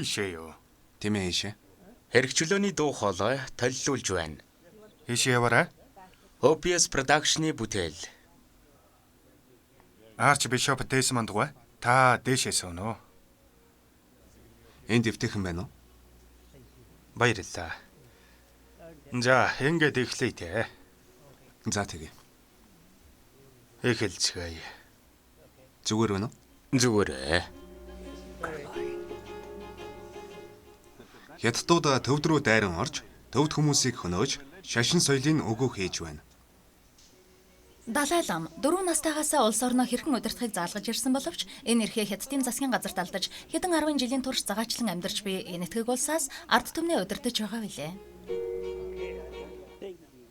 Ийшээ юу? Тийм ээ ийшээ. Хэрэгчлөөний дуу хоолой толилуулж байна. Ийшээ яваарай. OPS Production-ы бүтээл. Арчбишоп Десмонд гуай. Та дээшээ сууна уу? Энд эвтэйхэн байна уу? Баярлалаа. За, ингээд эхлэе те. За тэгье. Эхэлцгээе. Зүгээр байна уу? Зүгээр ээ. Хятадууд төвд рүү дайран орж, төвд хүмүүсийг хөнөөж, шашин соёлын өгөө хийж байна. Далай лам 4 настайгаасаа улс орноо хэрхэн удирдахыг заалгаж ирсэн боловч энэ эрхээ Хятадын засгийн газарт алдаж хэдэн 10 жилийн турш загаачлан амьдарч буй Энэтхэг улсаас ард түмнээ удирдах байгаа билээ.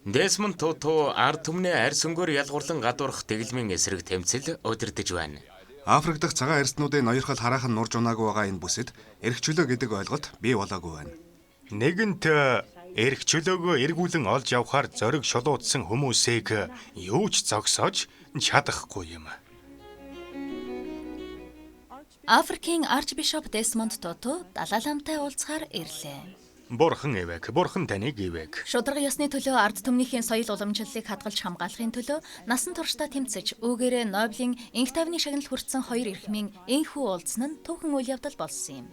Десмонд Туту ард түмнээ арьс өнгөөр ялгуурлан гадуурх дэглэмийн эсрэг тэмцэл удирдах байна. Африк дахь цагаан арьснуудын ноёрхол хараахан нурж унаагүй байгаа энэ бүсэд эрх чөлөө гэдэг ойлголт бий болоогүй байна. Нэгэнт эрх чөлөөгөө эргүүлэн олж явахаар зориг шулуудсан хүмүүсийг юу ч зогсоож чадахгүй юм. Африкийн Арчбишоп Десмонд Туту Далай ламтай уулзахаар ирлээ. Бурхан эвэг, бурхан таныг эвэг. Шударга ёсны төлөө ард түмнийхээ соёл уламжлалыг хадгалж хамгаалахын төлөө насан туршдаа тэмцэж үүгээрээ Нобелийн энх тайвны шагнал хүртсэн хоёр эрхмийн энхүү уулзсан нь түүхэн үйл явдал болсон юм.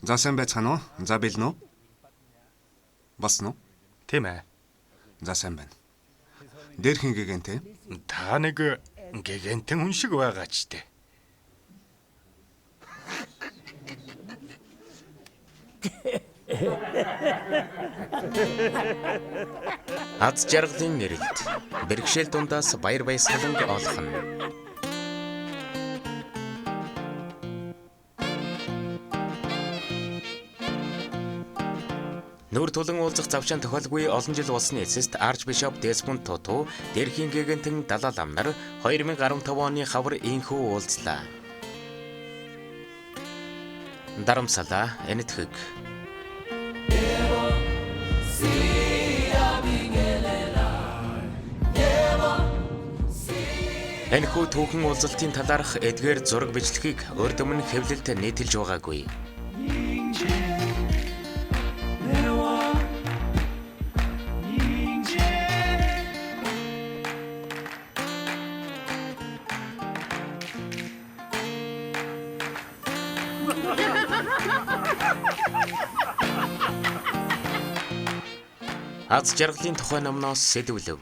За сайн байцгаана уу? За бэлэн үү? Болсон уу? Тийм ээ. За сайн байна. Дээрхэн гэгэнтэй. Та нэг гэгэнтэн хүн шиг байгаа ч тэ. Аз жаргалын нэрэлт. Бэрхшээл дундаас баяр баясгаланг олох нь. Нүр тулан уулзах завшаан тохиолгүй олон жил болсны эцэст Арчбишоп Десмонд Туту дэрхийн гэгэнтэн Далай лам нар 2015 оны хавар инхүү уулзлаа. Дарамсалаа Энэтхэг. Энэхүү түүхэн уулзалтын талаарх эдгээр зураг бичлэгийг урд өмнө хэвлэлд нийтэлж байгаагүй. Аз жаргалын тухай номноос сэтвлэв.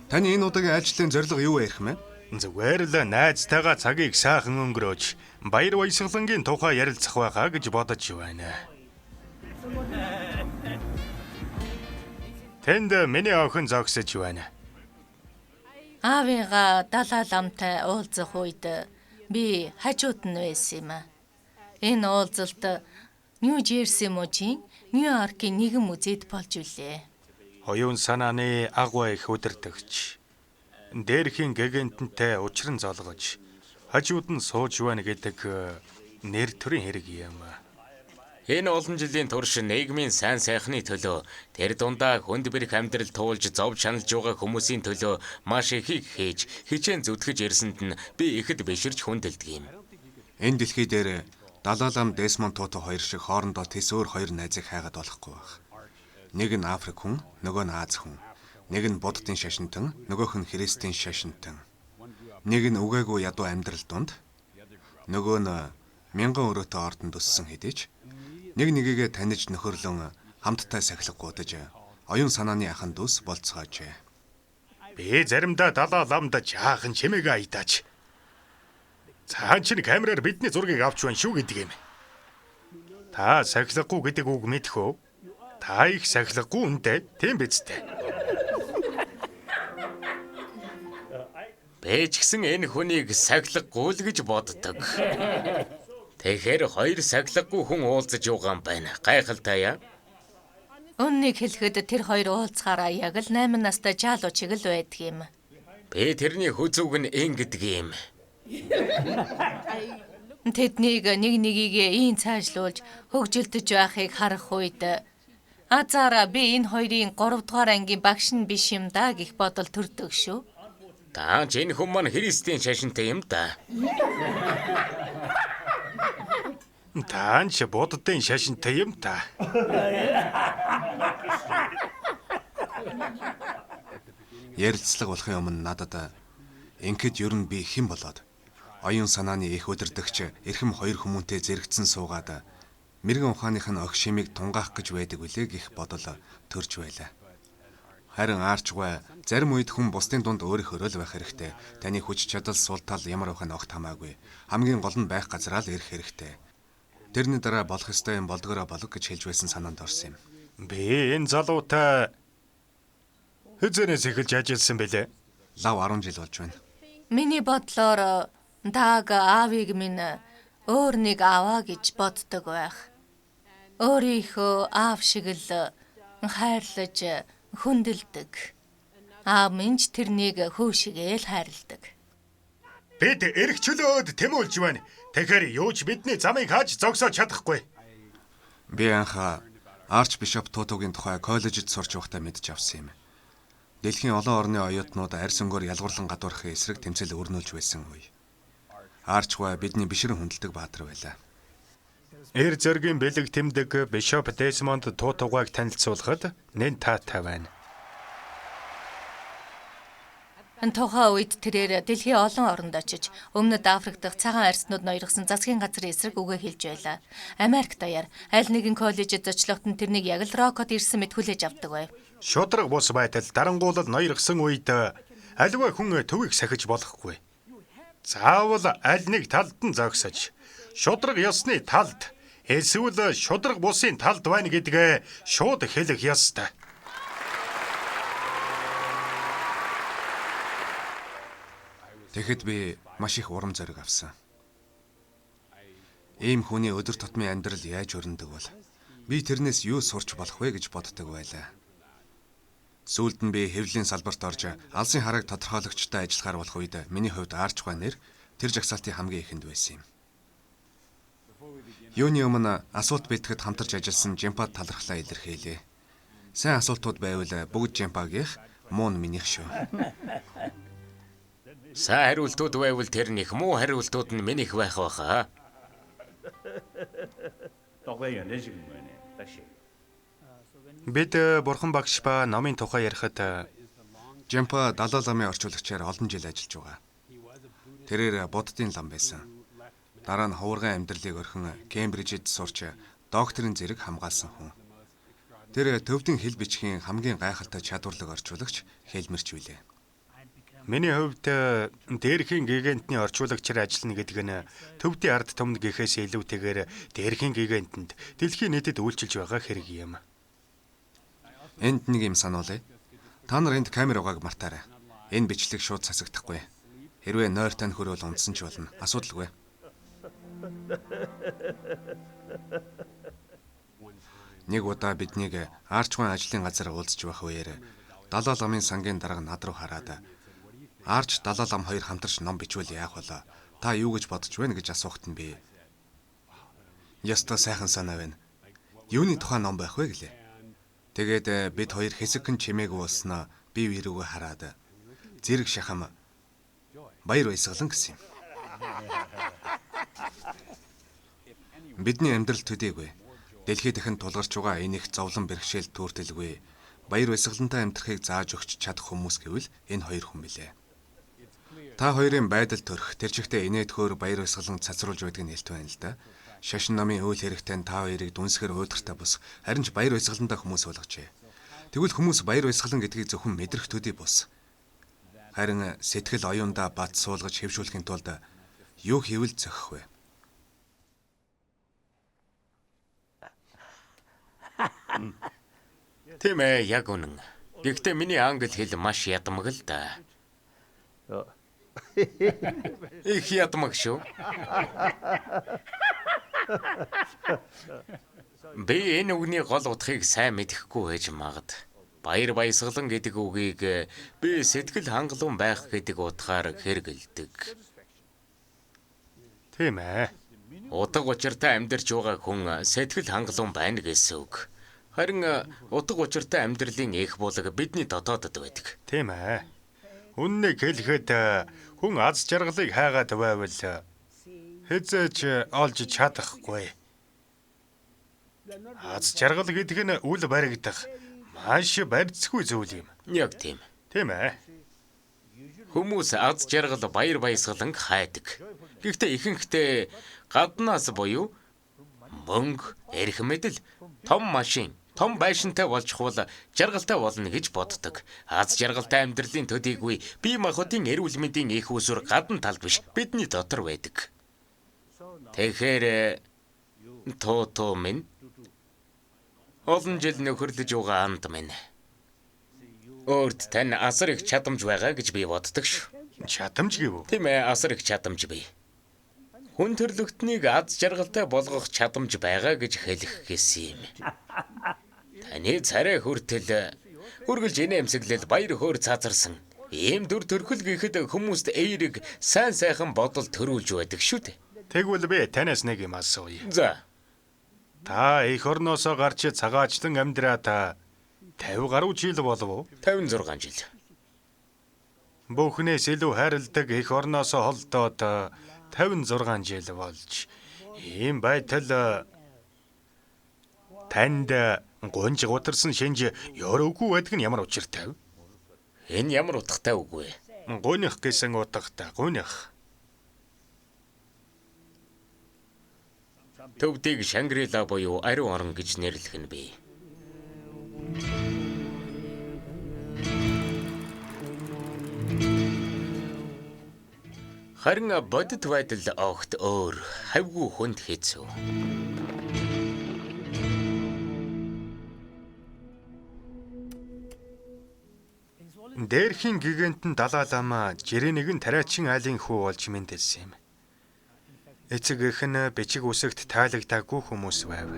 Таны энэ удаагийн айлчлалын зорилго юу вэ эрхэм ээ? Зүгээр л найзтайгаа цагийг сайхан өнгөрөөж баяр баясгалангийн тухай ярилцах байхаа гэж бодож байна. Тэнд миний охин зогсож байна. Аавыгаа Далай ламтай уулзах үед би хажууд нь байсан юм. Энэ уулзалт Нью Жерси мужийн Нью-Йоркийн нэгэн музейд болж билээ. Оюун санааны агуу их удирдагч. Дээрхийн гэгэнтэнтэй учран золгож хажууд нь сууж байна гэдэг нэр төрийн хэрэг юм. Энэ олон жилийн турш нийгмийн сайн сайхны төлөө тэр дундаа хүнд бэрх амьдрал туулж зов чаналж байгаа хүмүүсийн төлөө маш ихийг хийж хичээн зүтгэж ирсэнд нь би ихэд биширч хүндэлдэг юм. Энэ дэлхий дээр Далай лам Десмонд Туту хоёр шиг хоорондоо тэс өөр хоёр найзыг хайгаад болохгүй байх. Нэг нь Африк хүн, нөгөө нь Ази хүн. Нэг нь Буддын шашинтан, нөгөөх нь Христийн шашинтан. Нэг нь үгээгүй ядуу амьдрал дунд, нөгөө нь мянган өрөөтэй ордонд өссөн хэдий ч нэг нэгийгээ таних нөхөрлөн хамттай сахилга гудаж оюун санааны ахан дүүс болцоожээ. Би заримдаа Далай ламд жаахан чимээгээ аятаач. Цаан чинь камераар бидний зургийг авч байна шүү гэдэг юм. Та сахилгагүй гэдэг үг мэдэх үү? Та их сахилгагүй үнтэй, тийм биз дээ. Би ч гэсэн энэ хүнийг сахилгагүй л гэж боддог. Тэгэхээр хоёр сахилгагүй хүн уулзаж байгаа юм байна. Гайхалтай яа. Үннийг хэлэхэд тэр хоёр уулзахаараа яг л 8 настай жаалуу чиг л байдаг юм. Би тэрний хүзүүг нь ингэдэг юм. Тэднийг нэг нэгийг ийн цаашлуулж хөгжилдөж байхыг харах үед азаараа би энэ хоёрын 3 дугаар ангийн багш нь биш юм да гэх бодол төрдөг шүү. Таа ч энэ хүн маань Христийн шашинтай юм да. Та ч буддын шашинтай юм та. Ярилцлага болохын өмнө надад ингээд ер нь би хэн болоод оюун санааны их удирдагч эрхэм хоёр хүмүүнтэй зэрэгцэн суугаад мэрэгэн ухааных нь огш шимийг тунгаах гэж байдаг билээ гэх бодол төрж байлаа. Харин Арчгай зарим үед хүн бусдын дунд өөрийнхөө л байх хэрэгтэй. Таны хүч чадал сул тал ямар байх нь огт хамаагүй. Хамгийн гол нь байх газараа л ирэх хэрэгтэй. Тэрний дараа болох ёстой юм болдгоороо болго гэж хэлж байсан санаанд орсон юм. Би энэ залуутай хэзээнээс эхэлж ажилласан бэлээ? Лав 10 жил болж байна. Миний бодлоор Даг аавыг минь өөр нэг аваа гэж боддог байх. Өөрийнхөө аав шиг л хайрлаж хүндэлдэг. Аав минь ч тэрнийг хөө шигээ л хайрладаг. Бид эрх чөлөөд тэмүүлж байна. Тэгэхээр юу ч бидний замыг хааж зогсоож чадахгүй. Би анх Арчбишоп Тутугийн тухай коллежид сурч байхдаа мэдэж авсан юм. Дэлхийн олон орны оюутнууд арьс өнгөөр ялгуурлан гадуурхахын эсрэг тэмцэл өрнүүлж байсан үе. Арчгай бидний бишрэн хүндэлдэг баатар байлаа. Эр зөргийн бэлэг тэмдэг Бишоп Десмонд Тутугайг танилцуулахад нэн таатай байна. Тухайн үед тэрээр дэлхийн олон оронд очиж өмнөд Африк дахь цагаан арьснууд ноёрхсон засгийн газрын эсрэг үгээ хэлж байлаа. Америк даяар аль нэгэн коллежид зочлоход нь тэрнийг яг л рокот ирсэн мэт хүлээж авдаг байв. Шударга бус байдал дарангуулал ноёрхсон үед аливаа хүн төвийг сахиж болохгүй. Заавал аль нэг талд нь зогсож шударга ёсны талд эсвэл шударга бусын талд байна гэдгээ шууд хэлэх ёстой. Тэгэхэд би маш их урам зориг авсан. Ийм хүний өдөр тутмын амьдрал яаж өрнөдөг бол? Би тэрнээс юу сурч болох вэ гэж боддог байлаа. Сүүлд нь би хэвлэлийн салбарт орж алсын харааг тодорхойлогчтой ажиллахаар болох үед миний хувьд Арчгай нэр тэр жагсаалтын хамгийн ихэнд байсан юм. Юуны өмнө асуулт бэлтгэхэд хамтарч ажилласан Жимпад талархлаа илэрхийлье. Сайн асуултууд байвал бүгд Жимпагийнх, муу нь минийх шүү. Сайн хариултууд байвал тэр них, муу хариултууд нь минийх байх байхаа. Бид бурхан багш ба номын тухай ярихад Жимпа Далай ламын орчуулагчаар олон жил ажиллаж байгаа. Тэрээр буддын лам байсан. Дараа нь ховурган амьдралыг орхин Кембрижид сурч докторийн зэрэг хамгаалсан хүн. Тэр төвдийн хэл бичгийн хамгийн гайхалтай чадварлаг орчуулагч хэлмэрч билээ. Миний хувьд дээрхийн гигантны орчуулагчаар ажиллана гэдэг нь төвдийн ард түмэнд гэхээс илүүтэйгээр дээрхийн гигантэнд дэлхийн нийтэд үйлчилж байгаа хэрэг юм. Энд нэг юм сануулъя. Та нар энд камер байгааг мартаарай. Энэ бичлэг шууд засагдахгүй. Хэрвээ нойр тань хөрөөл унтсан ч болно. Асуудалгүй. Нэг удаа биднийг Арчган ажлын газар уулзч байх үеэр Далай ламын сангийн дарга над руу хараад Арч Далай лам хоёр хамтарч ном бичвэл яах вэ? Та юу гэж бодож байна гэж асуухад нь би ёстой сайхан санаа байна. Юуны тухай ном байх вэ гэлээ. Тэгээд бид хоёр хэсэгхэн чимээгүй болсноо би рүүгээ хараад зэрэг шахам баяр баясгалан гэсэн юм. Бидний амьдрал төдийгүй. Дэлхий дахин тулгарч байгаа энэ их зовлон бэрхшээл түүртэлгүй. Баяр баясгалантай амьдрахыг зааж өгч чадах хүмүүс гэвэл энэ хоёр хүн билээ. Та хоёрын байдал төрх тэр чигтээ инээдхөөр баяр баясгалан цацруулж байдаг нь хэлт байна л да. Шашин номын үйл хэрэгтэй нь та хоёрыг дүнсгэр уйдгартай бус харин ч баяр баясгалантай хүмүүс болгожээ. Тэгвэл хүмүүс баяр баясгалан гэдгийг зөвхөн мэдрэх төдий бус. Харин сэтгэл оюундаа бат суулгаж хэвшүүлэхийн тулд юу хийвэл зохих вэ? Тийм ээ, яг үнэн. Гэхдээ миний англи хэл маш ядмаг л да. Их ядмаг шүү. Би энэ үгний гол утгыг сайн мэдэхгүй байж магад. Баяр баясгалан гэдэг үгийг би сэтгэл хангалуун байх гэдэг утгаар хэрэгэлдэг. Тийм ээ. Утга учиртай амьдарч байгаа хүн сэтгэл хангалуун байна гэсэн үг. Харин утга учиртай амьдралын эх булаг бидний дотоодод байдаг. Тийм ээ. Үннийг хэлэхэд хүн аз жаргалыг хайгаад байвал хэзээ ч олж чадахгүй. Аз жаргал гэдэг нь үл баригдах маш барьцгүй зүйл юм. Яг тийм. Тийм ээ. Хүмүүс аз жаргал баяр баясгаланг хайдаг. Гэхдээ ихэнхдээ гаднаас буюу мөнгө, эрх мэдэл, том машин, том байшинтай болчихвол жаргалтай болно гэж боддог. Аз жаргалтай амьдралын төдийгүй бие махбодын эрүүл мэндийн их усүр гадна талд биш, бидний дотор байдаг. Тэгэхээр Туту минь олон жил нөхөрлөж байгаа анд минь. Өөрт тань асар их чадамж байгаа гэж би боддог шүү. Чадамж гэв үү? Тийм ээ, асар их чадамж бий. Хүн төрлөختнийг аз жаргалтай болгох чадамж байгаа гэж хэлэх гэсэн юм. Таны царай хүртэл үргэлж инээмсэглэл баяр хөөр цаазарсан. Ийм дүр төрхөл гэхэд хүмүүст эерэг сайн сайхан бодол төрүүлж байдаг шүү дээ. Тэгвэл би танаас нэг юм асууя. За. Та эх орноосоо гарч цагаачлан амьдраад 50 гаруй жил болов уу? 56 жил. Бүхнээс илүү хайрладаг эх орноосоо холдоод 56 жил болж ийм байтал танд гунж гутарсан шинж ёрогүй байдаг нь ямар учиртай вэ? Энэ ямар утгатай үг вэ? Гуних гэсэн утгатай, гуних. Төвдийг Шангрила буюу ариун орон гэж нэрлэх нь бий. Харин бодит байдал огт өөр, хавьгүй хүнд хэцүү. Дээрхийн гигантэн Далай лама 91 тариачин айлын хүү болж мэндэлсэн юм. Эцэг эх нь бичиг үсэгт таалагдаагүй хүмүүс байв.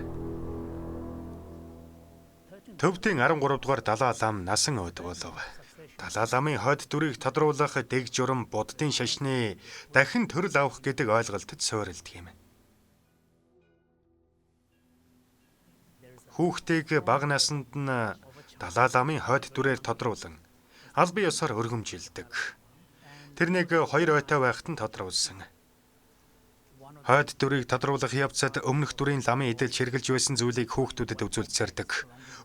Төвдийн 13 дугаар Далай лам насан өд болов. Далай ламын хойд дүрийг тодруулах дэг журам буддын шашны дахин төрөл авах гэдэг ойлголтод суурилдаг юм. Хүүхдийг бага наснд нь Далай ламын хойд дүрээр тодруулан албан ёсоор өргөмжилдэг. Тэрнийг 2 ойтой байхад нь тодруулсан. Хойд дүрийг тодруулах явцад өмнөх дүрийн ламын эдэлж хэрглэж байсан зүйлийг хүүхдүүдэд үзүүлцээрдэг.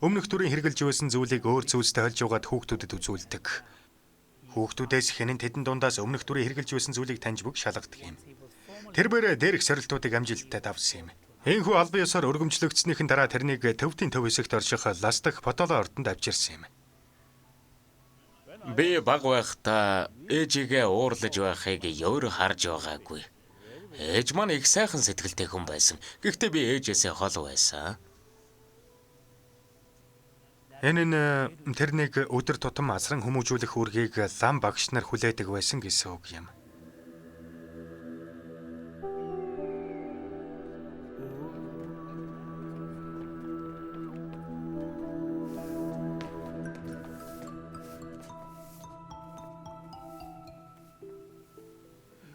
Өмнөх дүрийн хэрглэж байсан зүйлийг өөр зүйлстэй холж угаад хүүхдүүдэд үзүүлдэг. Хүүхдүүдээс хинэн тэдэн дундаас өмнөх дүрийн хэрглэж байсан зүйлийг таньж бүг шалгадаг юм. Тэрбээр дээрх сорилтуудыг амжилттай давсан юм. Энэхүү албан ёсоор өргөмжлөгдснийхэн дараа тэрнийг төвдийн төв хэсэгт орших Ластах Потоло ордонд авчирсан юм. Би баг байхдаа ээжигээ уурлаж байхыг өөр харж байгаагүй. Ээж маань их сайхан сэтгэлтэй хүн байсан. Гэхдээ би ээжээсээ хол байсан. Энэ нь тэрнийг өдөр тутам асран хүмүүжүүлэх үүргийг лам багш нар хүлээдэг байсан гэсэн үг юм.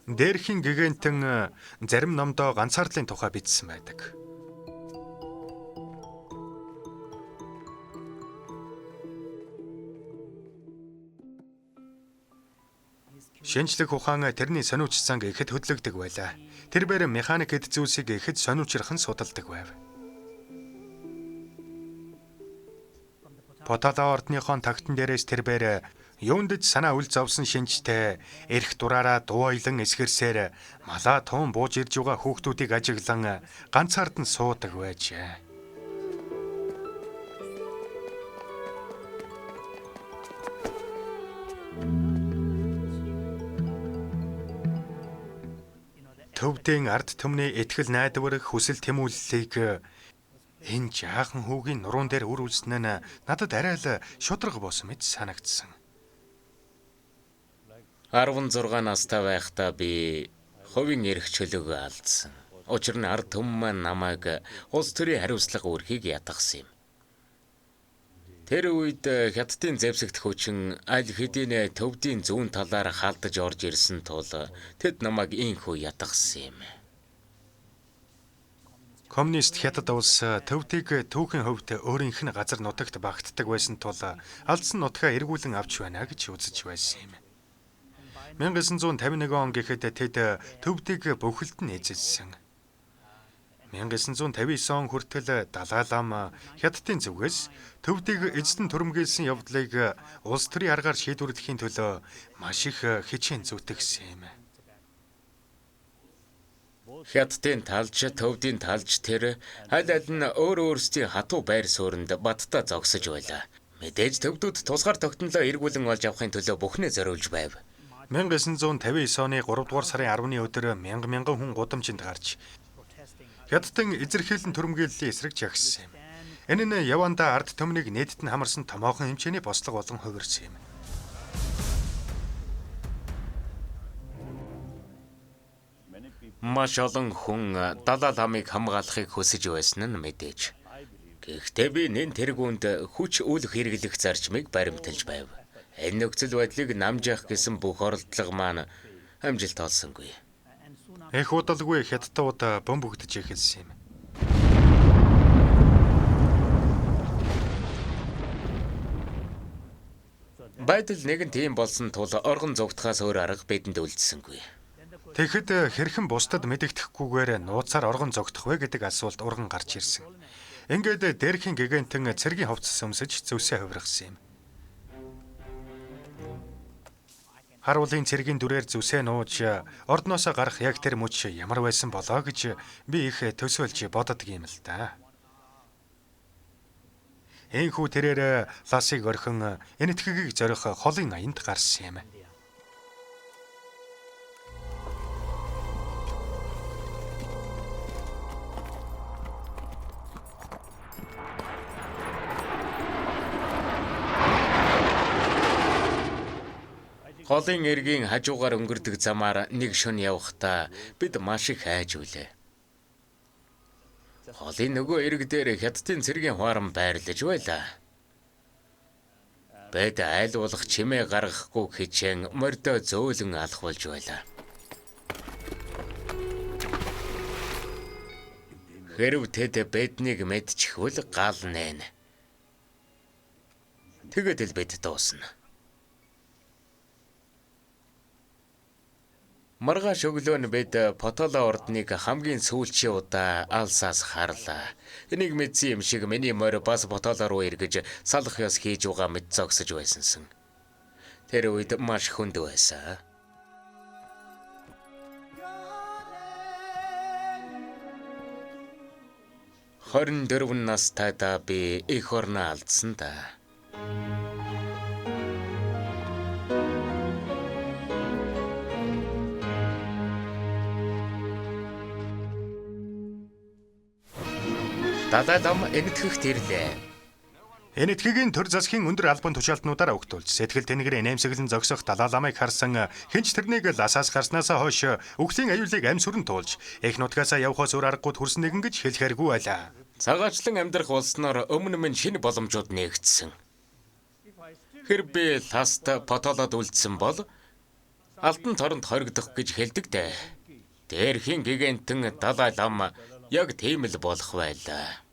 Дээрхийн гигантэн зарим номдоо ганцаардлын тухай бичсэн байдаг. Шинжлэх ухаан тэрний сониуч занг ихэд хөдлөгдөг байлаа. Тэрбээр механик эд зүйлсийг ихэд сониучрхан судалдаг байв. Потала ордныхон тагтан дээрээс тэрбээр юунд ч санаа үл зовсон шинжтэй эрх дураараа дууйлан эсгэрсээр малаа туун бууж ирж байгаа хүүхдүүдийг ажиглан ганцаард нь суудаг байжээ. Төвдийн ард түмний итгэл найдвар хүсэл тэмүүллийг энэ жаахан хүүгийн нуруун дээр үр үлснэ нь надад арай л шударга болсон мэт санагдсан. 16 настай байхдаа би хувийн эрх чөлөөгөө алдсан. Учир нь ард түмэн маань намайг улс төрийн хариуцлага үүрхийг ятгасан юм. Тэр үед хятадын зэвсэгт хүчин аль хэдийн төвдийн зүүн талаар халдаж орж ирсэн тул тэд намайг инхүү ятгасан юм. Коммунист Хятад улс төвдийг түүхийн хувьд өөрийнх нь газар нутагт багтдаг байсан тул алдсан нутгаа эргүүлэн авч байна гэж үзэж байсан юм. 1951 он гэхэд тэд төвдийг бүхэлд нь эзэлсэн. 1959 он хүртэл Далай лам Хятадын зүгээс төвдийг эзлэн түрэмгийлсэн явдлыг улс төрийн аргаар шийдвэрлэхийн төлөө маш их хичээн зүтгэсэн юм. Хятадын талж, төвдийн талж тэр аль аль нь өөр өөрсдийн хатуу байр сууринд баттай зогсож байлаа. Мэдээж төвдүүд тусгаар тогтнолоо эргүүлэн олж авахын төлөө бүхнээ зориулж байв. 1959 оны 3 дугаар сарын 10-ны өдөр мянга мянган хүн гудамжинд гарч Хятадын эзэрхийлэн түрэмгийллийн эсрэг жагссан юм. Энэ нь явандаа ард түмнийг нийтэд нь хамарсан томоохон хэмжээний бослого болон хувирсан юм. Маш олон хүн Далай ламыг хамгаалахыг хүсэж байсан нь мэдээж. Гэхдээ би нэн тэргуунд хүч үл хэрэглэх зарчмыг баримталж байв. Энэ нөхцөл байдлыг намжаах гэсэн бүх оролдлого маань амжилт олсонгүй. Их удалгүй хятадууд бөмбөгдөж эхэлсэн юм. Байдал нэгэн тийм болсон тул оргон зугтахаас өөр арга бидэнд үлдсэнгүй. Тэгэхэд хэрхэн бусдад мэдэгдэхгүйгээр нууцаар оргон зогтох вэ гэдэг асуулт урган гарч ирсэн. Ингээд дээрхийн гигантэн цэргийн хувцас өмсөж зүсээ хувиргасан юм. Харуулын цэргийн дүрээр зүсээ нууж ордноосоо гарах яг тэр мөч ямар байсан болоо гэж би их төсөөлж боддог юм л да. Энхүү тэрээр ласыг орхин Энэтхэгийг зорих холын аянд гарсан юм. Холын эргийн хажуугаар өнгөрдөг замаар нэг шөнө явахдаа бид маш их айж үлээ. Холын нөгөө эрэг дээр хятадын цэргийн хуаран байрлаж байлаа. Бид айл болох чимээ гаргахгүй хичээн мордоо зөөлөн алхвалж байлаа. Хэрв тэд биднийг мэдчихвэл гал нээн. Тэгээд л бид дуусна. Маргааш өглөө нь бид Потола ордныг хамгийн сүүлчийн удаа алсаас харлаа. Энийг мэдсэн юм шиг миний морь бас Потола руу эргэж салах ёс хийж байгаа мэт зогсож байсансан. Тэр үед маш хүнд байсан. 24 настайдаа би эх орноо алдсан да. Далай лам Энэтхэгт ирлээ. Энэтхэгийн төр засгийн өндөр албан тушаалтнуудаар өгтүүлж сэтгэл тэнэгрийн нэмсэглэн зогсох Далай ламыг харсан хинч тэрнийг ласаас гарснаасаа хойш үхлийн аюулыг амь сүрэн туулж эх нутгаасаа явхаас өөр аргагүй хүрсэн нэгэн гэж хэлэхээргүй байлаа. Цагаачлан амьдрах болсноор өмнө минь шинэ боломжууд нээгдсэн. Хэрв би ласт Потолод үлдсэн бол алтан торонд хоригдох гэж хэлдэг дээ. Дээрхийн гигантэн Далай лам яг тийм л болох байлаа.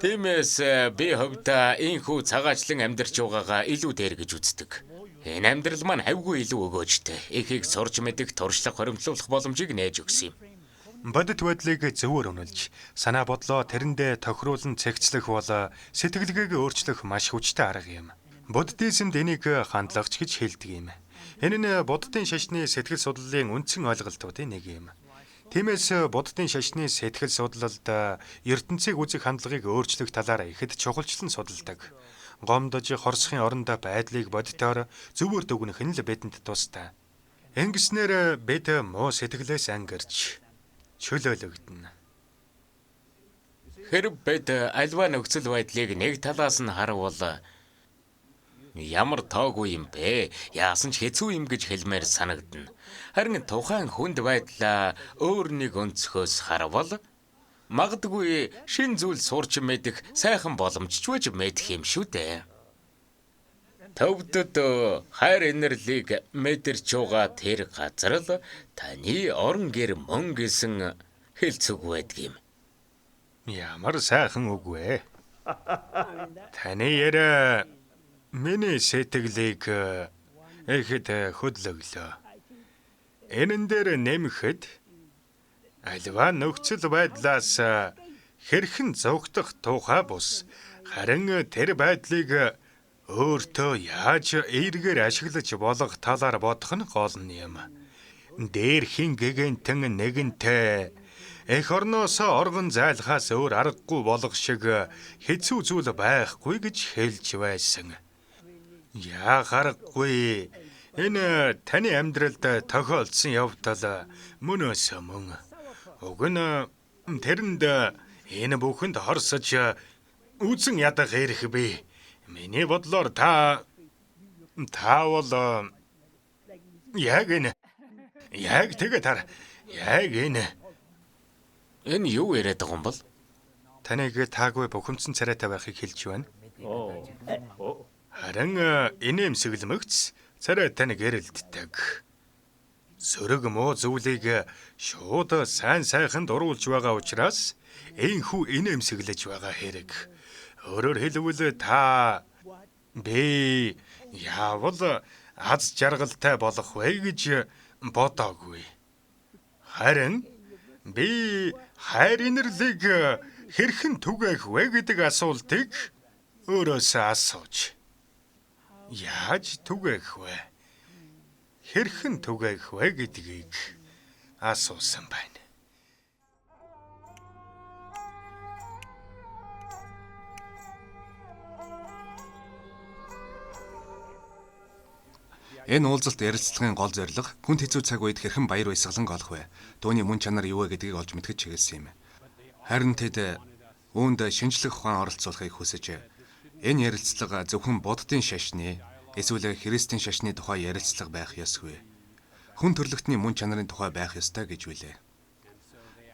Тиймээс би хувьдаа энхүү цагаачлан амьдарч байгаагаа илүү дээр гэж үздэг. Энэ амьдрал маань хавьгүй илүү өгөөжтэй. Ихийг сурч мэдэх, туршлага хоримтлуулах боломжийг нээж өгсөн юм. Бодит байдлыг зөвөр үнэлж, санаа бодлоо тэрэндээ тохируулан цэгцлэх бол сэтгэлгээг өөрчлөх маш хүчтэй арга юм. Буддизмд энийг хандлагач гэж хэлдэг юм. Энэ нь буддын шашны сэтгэл судлалын үндсэн ойлголтуудын нэг юм. Тиймээс буддын шашны сэтгэл судлалд ертөнцийг үзэх хандлагыг өөрчлөх талаар ихэд чухалчлан судалдаг. Гомдож хорсохын орондоо байдлыг бодитоор зөвөр дүгнэх нь л бидэнд тустай. Ингэснээр бид муу сэтгэлээс ангирч чөлөөлөгдөнө. Хэрв бид альва нөхцөл байдлыг нэг талаас нь харвал ямар тоогүй юм бэ? Яасан ч хэцүү юм гэж хэлмээр санагдана. Харин тухайн хүнд байдлаа өөр нэг өнцгөөс харвал магадгүй шин зүйл сурч мэдэх сайхан боломж ч байж мэдэх юм шүү дээ. Төвдөд хайр инэрлийг мэдэрч байгаа тэр газар л таны орон гэр мөн гэсэн хэлцэг байдаг юм. Ямар сайхан үг вэ? Таны яриа миний сэтгэлийг ихэд хөдлөглөө. Энэн дээр нэмэхэд альва нөхцөл байдлаас хэрхэн зугтах тухай бус харин тэр байдлыг өөртөө яаж эергээр ашиглаж болох талаар бодох нь гол нь юм. Дээрхийн гэгэнтэн нэгэнтэй эх орноос оргон зайлхаас өөр аргагүй болох шиг хэцүү зүйл байхгүй гэж хэлж байсан. Яа харахгүй энэ таны амьдралд тохиолдсон явдал мөнөөс мөн. Уг нь тэрэнд энэ бүхэнд хорсож үзэн ядах эрх бий. Миний бодлоор та бол яг энэ яг тэгээ тар яг энэ. Энэ юу яриад байгаа юм бол? Таныг таагүй бухимдсан царайтай байхыг хэлж байна. Харин инээмсэглэмэгц царай тань гэрэлтдэг. Сөрөг муу зүйлийг шууд сайн сайханд оруулж байгаа учраас энхүү инээмсэглэж байгаа хэрэг. Өөрөөр хэлбэл та би яавал аз жаргалтай болох вэ гэж бодоогүй. Харин би хайр инэрлийг хэрхэн түгээх вэ гэдэг асуултыг өөрөөсөө асууж. Яаж түгээх вэ? Хэрхэн түгээх вэ гэдгийг асуусан байна. Энэ уулзалт ярилцлагын гол зорилго хүнд хэцүү цаг үед хэрхэн баяр баясгалан олох вэ? Түүний мөн чанар юу вэ гэдгийг олж мэдэх чиглэсэн юм. Харин тэд үүнд шинжлэх ухаан оролцуулахыг хүсэж энэ ярилцлага зөвхөн буддын шашны эсвэл христийн шашны тухай ярилцлага байх ёсгүй. Хүн төрлөختний мөн чанарын тухай байх ёстой гэж билээ.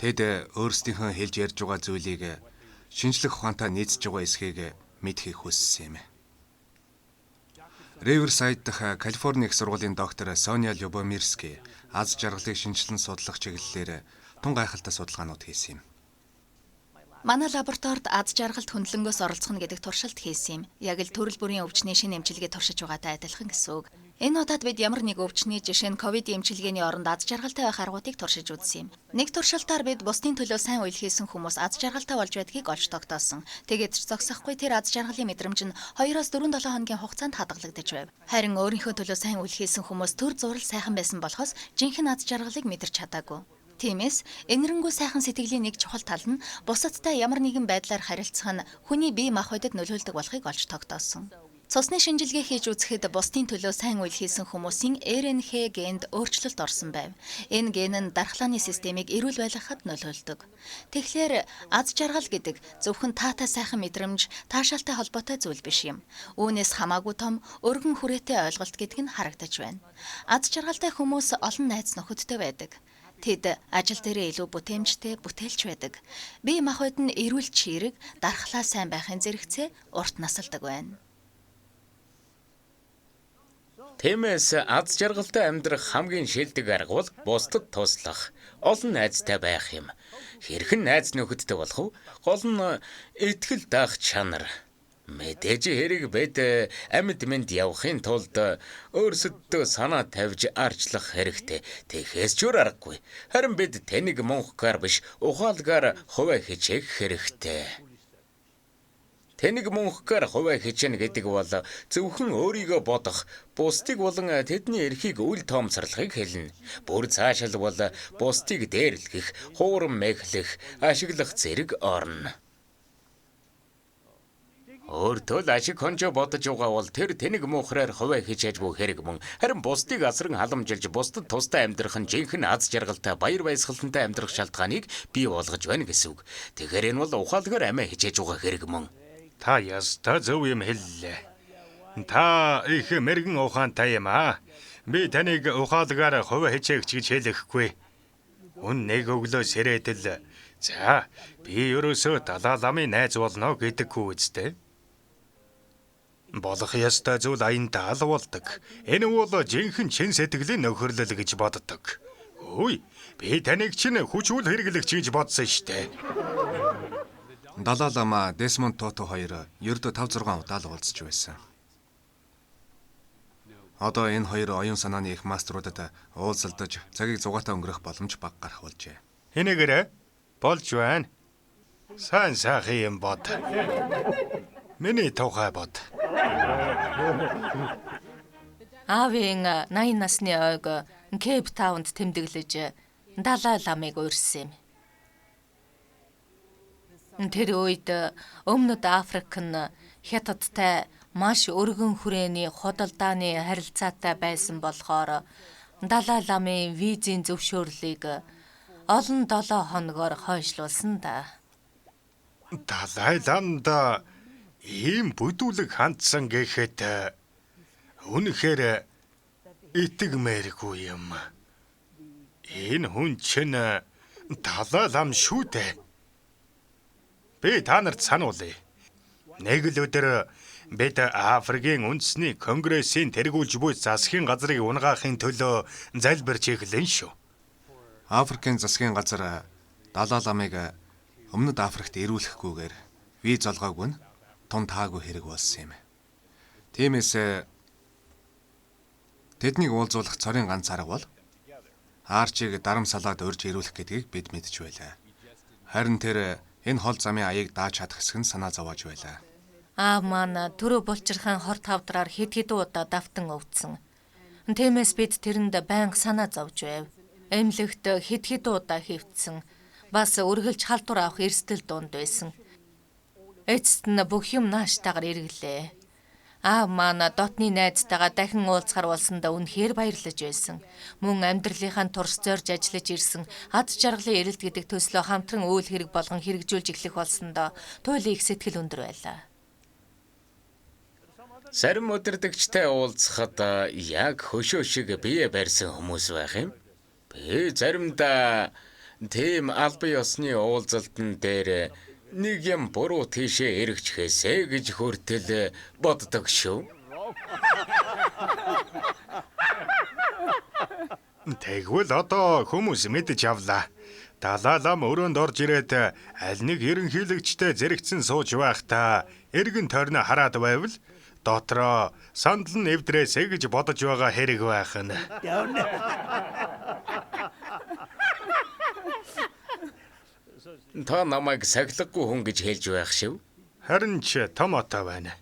Тэд өөрсдийнхөө хэлж ярьж байгаа зүйлийг шинжлэх ухаантай нийцж байгаа эсхийг мэдэхийг хүссэн юм. Риверсайд дахь Калифорни их сургуулийн доктор Соня Любомирски аз жаргалыг шинжилэн судлах чиглэлээр тун гайхалтай судалгаанууд хийсэн юм. Манай лабораторид аз жаргалд хөндлөнгөөс оролцох нь гэдэг туршилт хийсэн юм. Яг л төрөл бүрийн өвчний шинэ эмчилгээ туршиж байгаатай адилхан гэсэн үг. Энэ удаад бид ямар нэг өвчний жишээ нь ковид эмчилгээний оронд аз жаргалтай байх аргуудыг туршиж үзсэн юм. Нэг туршилтаар бид бусдын төлөө сайн үйл хийсэн хүмүүс аз жаргалтай болж байдгийг олж тогтоосон. Тэгээд ч зогсохгүй тэр аз жаргалын мэдрэмж нь 2-4-7 хоногийн хугацаанд хадгалагдаж байв. Харин өөрийнхөө төлөө сайн үйл хийсэн хүмүүс төр зурал сайхан байсан болохоос жинхэнэ аз жаргалыг мэдэрч чадаагүй. Тиймээс энэрэнгүй сайхан сэтгэлийн нэг чухал тал нь бусадтай ямар нэгэн байдлаар харилцах нь хүний бие махбодод нөлөөлдөг болохыг олж тогтоосон. Цусны шинжилгээ хийж үзэхэд бусдын төлөө сайн үйл хийсэн хүмүүсийн РНХ генд өөрчлөлт орсон байв. Энэ ген нь дархлааны системийг эрүүл байлгахад нөлөөлдөг. Тэгэхээр аз жаргал гэдэг зөвхөн таатай сайхан мэдрэмж, таашаалтай холбоотой зүйл биш юм. Үүнээс хамаагүй том өргөн хүрээтэй ойлголт гэдэг нь харагдаж байна. Аз жаргалтай хүмүүс олон найз нөхөдтэй байдаг. Тэд ажил дээрээ илүү бүтээмжтэй, бүтээлч байдаг. Бие махбод нь эрүүл чирэг, дархлаа сайн байхын зэрэгцээ урт насалдаг байна. Тиймээс аз жаргалтай амьдрах хамгийн шилдэг арга бол бусдад туслах, олон найзтай байх юм. Хэрхэн найз нөхөдтэй болох вэ? Гол нь итгэл даах чанар. Мэдээж хэрэг бид амьд мэнд явахын тулд өөрсөддөө санаа тавьж арчлах хэрэгтэй. Тэгэхээс ч өөр аргагүй. Харин бид тэнэг мунхгаар биш, ухаалгаар хувиа хичээх хэрэгтэй. Тэнэг мунхгаар хувиа хичээнэ гэдэг бол зөвхөн өөрийгөө бодох, бусдыг болон тэдний эрхийг үл тоомсорлохыг хэлнэ. Бүр цаашаал бол бусдыг дээрлэх, хуурам мэхлэх, ашиглах зэрэг орно. Өөртөө л ашиг хонжоо бодож байгаа бол тэр тэнэг муухраар хувиа хичээж буй хэрэг мөн. Харин бусдыг асран халамжилж бусдад тустай амьдрах нь жинхэнэ аз жаргалтай баяр баясгалантай амьдрах шалтгааныг бий болгож байна гэсэн үг. Тэгэхээр энэ бол ухаалгаар амиа хичээж байгаа хэрэг мөн. Та ястаа зөв юм хэллээ. Та их мэрэгэн ухаантай юм аа. Би таныг ухаалгаар хувиа хичээгч гэж хэлэхгүй. Хүн нэг өглөө сэрэдэл за би ерөөсөө Далай ламын найз болно гэдэггүй үстэй. Болох ёстой зүйл аяндаа л болдог. Энэ бол жинхэнэ чин сэтгэлийн нөхөрлөл гэж боддог. Хөөе, би таныг чинь хүч үл хэрэглэгч гэж бодсон штэ. Далай лама Десмонд Туту хоёр ердөө 5 6 удаа л уулзч байсан. Одоо энэ хоёр оюун санааны их маструудад уулзалдаж цагийг зугаатай өнгөрөх боломж бага гарах болжээ. Энэгээрээ болж байна. Сайн сайхан юм бод. Миний тухай бод. Аавын 80 насны ойг Кейп Таунд тэмдэглэж Далай ламыг урьсан юм. Тэр үед Өмнөд Африк нь Хятадтай маш өргөн хүрээний худалдааны харилцаатай байсан болохоор Далай ламын визийн зөвшөөрлийг олон 7 хоногоор хойшлуулсан да. Далай ламд ийм бүдүүлэг хандсан гэхэд үнэхээр итгэмээргүй юм. Энэ хүн чинь Далай лам шүү дээ. Би та нарт сануулъя. Нэг л өдөр бид Африкийн үндэсний конгрессийн тэргүүлж буй засгийн газрыг унгаахын төлөө залбирч эхлэн шүү. Африкийн засгийн газар Далай ламыг Өмнөд Африкт ирүүлэхгүйгээр виз олгоогүй нь тун таагүй хэрэг болсон юм. Тиймээс тэднийг уулзуулах цорын ганц арга бол Арчиг Дарамсалаад урьж ирүүлэх гэдгийг бид мэдж байлаа. Харин тэр энэ хол замын аяыг дааж чадах хэсэг нь санаа зовоож байлаа. Аав маань түрүү булчирхан хор тавдраар хэд хэдэн удаа давтан өвдсөн. Тиймээс бид тэрэнд байнга санаа зовж байв. Эмнэлэгт хэд хэдэн удаа хэвтсэн. Бас үргэлж халдвар авах эрсдэл дунд байсан. Эцэст нь бүх юм нааштайгаар эргэлээ. Аав маань дотны найзтайгаа дахин уулзахар болсондоо үнэхээр баярлаж байсан. Мөн амьдралынхаа турш зорж ажиллаж ирсэн ад жаргалын эрэлт гэдэг төслөө хамтран үйл хэрэг болгон хэрэгжүүлж эхлэх болсондоо туйлын их сэтгэл өндөр байлаа. Зарим удирдагчтай уулзахад яг хөшөө шиг бие барьсан хүмүүс байх юм. Би заримдаа тийм албан ёсны уулзалтан дээр нэг юм буруу тийшээ эргэжхэсэ гэж хүртэл боддог шүү. Тэгвэл одоо хүмүүс мэдэж авлаа. Далай лам өрөөнд орж ирээд аль нэг ерөнхийлөгчтэй зэрэгцэн сууж байхдаа эргэн тойрноо хараад байвал дотроо сандал нь эвдрээсэ гэж бодож байгаа хэрэг байх нь. Та намайг сахилгагүй хүн гэж хэлж байх шив. Харин ч томото байна.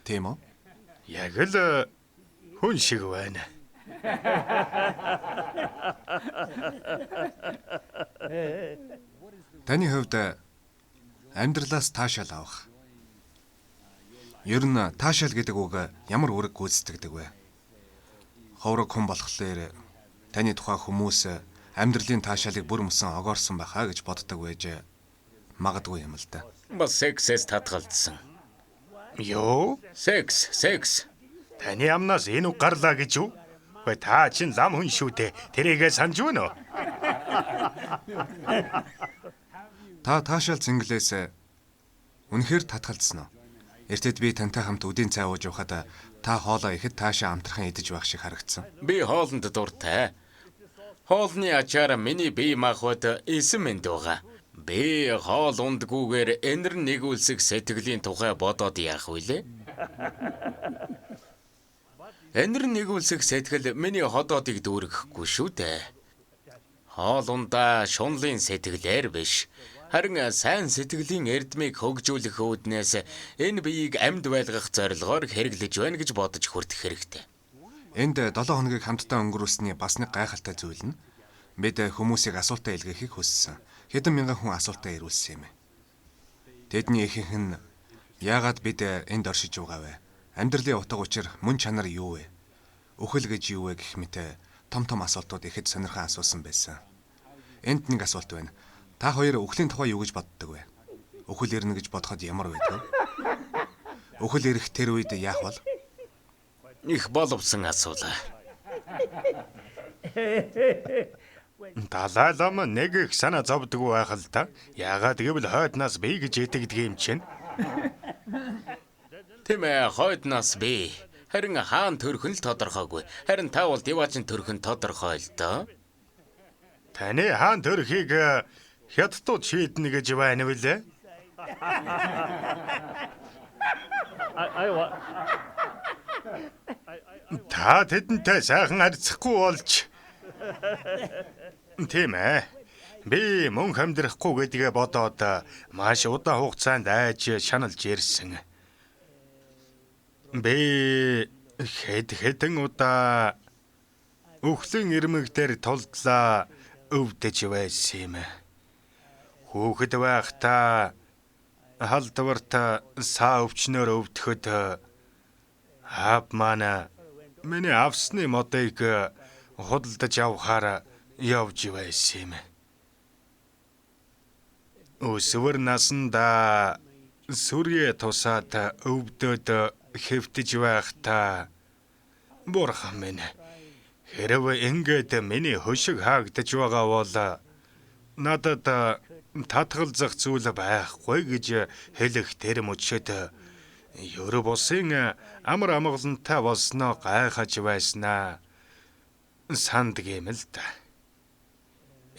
Тийм үү? Яг л хүн шиг байна. Таны хувьд амьдралаас таашаал авах. Ер нь таашаал гэдэг үг ямар үүрэг гүйцэтгэдэг вэ? Ховрог хүн болохоор таны тухай хүмүүс амьдралын таашаалыг бүр мөсөн огоорсон байхаа гэж боддог байж магадгүй юм л да. Бас сексээс татгалзсан. Юу? Секс, секс. Таны амнаас энэ үг гарлаа гэж юу? Үгүй та чинь лам хүн шүү дээ. Тэрийгээ санаж байна уу? Та таашаал зинглээс үнэхээр татгалзсан уу? Эртэд би тантай хамт үдийн цай ууж явахад та хоолоо ихэд таашаа амтрахын идэж байх шиг харагдсан. Би хоолнд дуртай. Хоолны ачаар миний бие махбод эсэм мэнд байгаа. Би хоол ундгүйгээр энэр нэгүүлсэх сэтгэлийн тухай бодоод яах вүлээ? Энэр нэгүүлсэх сэтгэл миний ходоодыг дүүргэхгүй шүү дээ. Хоол ундаа шунлын сэтгэлээр биш. Харин сайн сэтгэлийн эрдмийг хөгжүүлэх үүднээс энэ биеийг амьд байлгах зорилгоор хэрэглэж байна гэж бодож хүртэх хэрэгтэй. Энд 7 хоногийг хамтдаа өнгөрүүлсэний бас нэг гайхалтай зүйл нь бид хүмүүсийг асуултаа илгээхийг хүссэн. Хэдэн мянган хүн асуултаа ирүүлсэн юм. Тэдний ихэнх нь яагаад бид энд оршиж байгаа вэ? Амьдралын утга учир, мөн чанар юу вэ? Үхэл гэж юу вэ гэх мэт том том асуултууд ихэд сонирхон асуусан байсан. Энд нэг асуулт байна. Та хоёр үхлийн тухай юу гэж боддог вэ? Үхэл ирнэ гэж бодоход ямар байдаг вэ? Үхэл ирэх тэр үед яах вэ? Их боловсон асуулаа. Далай лам нэг их санаа зовдгоо байх л да. Яагаад гэвэл хойдноос бий гэж итгэдэг юм чинь. Тийм ээ, хойд нас би. Харин хаан төрөх нь л тодорхойгүй. Харин та бол диваажин төрөх нь тодорхой л доо. Таны хаан төрхийг хятадууд шийднэ гэж байна билээ. Та тэдэнтэй сайхан харьцахгүй болж. Тийм ээ. Би мөнх амьдрахгүй гэдгээ бодоод маш удаан хугацаанд айж шаналж ирсэн. Би хэд хэдэн удаа үхлийн ирмэг дээр тулдлаа өвдөж байсан юм. Хүүхэд байхдаа халдварт саа өвчнөр өвдөхөд аав маань миний авсны модыг худалдаж авахаар явж байсан юм. Өсвөр насндаа сүрье тусаад өвдөд хэвтэж байхдаа бурхан минь, хэрэв ингээд миний хөшиг хаагдаж байгаа бол надад татгалзах зүйл байхгүй гэж хэлэх тэр мөчөд ерө бусын амар амгалантай болсноо гайхаж байснаа санддаг юм л да.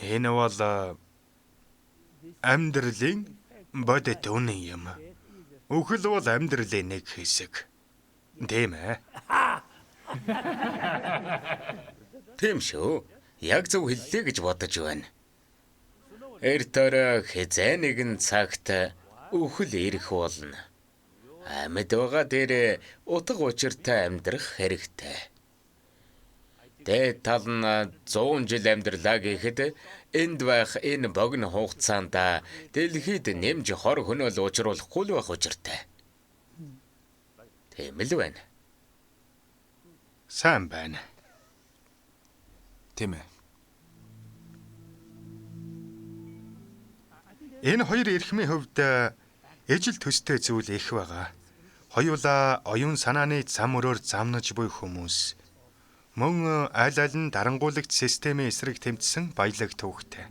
Энэ бол амьдралын бодит үнэн юм. Үхэл бол амьдралын нэг хэсэг. Тийм ээ. Тийм шүү. Яг зөв хэллээ гэж бодож байна. Эрт орой хэзээ нэгэн цагт үхэл ирэх болно. Амьд байгаа дээр утга учиртай амьдрах хэрэгтэй. Дээд тал нь 100 жил амьдралаа гэхэд энд байх энэ богино хугацаанд дэлхийд нэмж хор хөнөөл учруулахгүй л байх учиртай. Тийм л байна. Сайн байна. Тийм ээ. Энэ хоёр эрхмийн хувьд ижил төстэй зүйл их байгаа. Хоёулаа оюун санааны зам өрөөр замнаж буй хүмүүс. Мөн аль аль нь дарангуулагч системийн эсрэг тэмцсэн баялаг түүхтэй.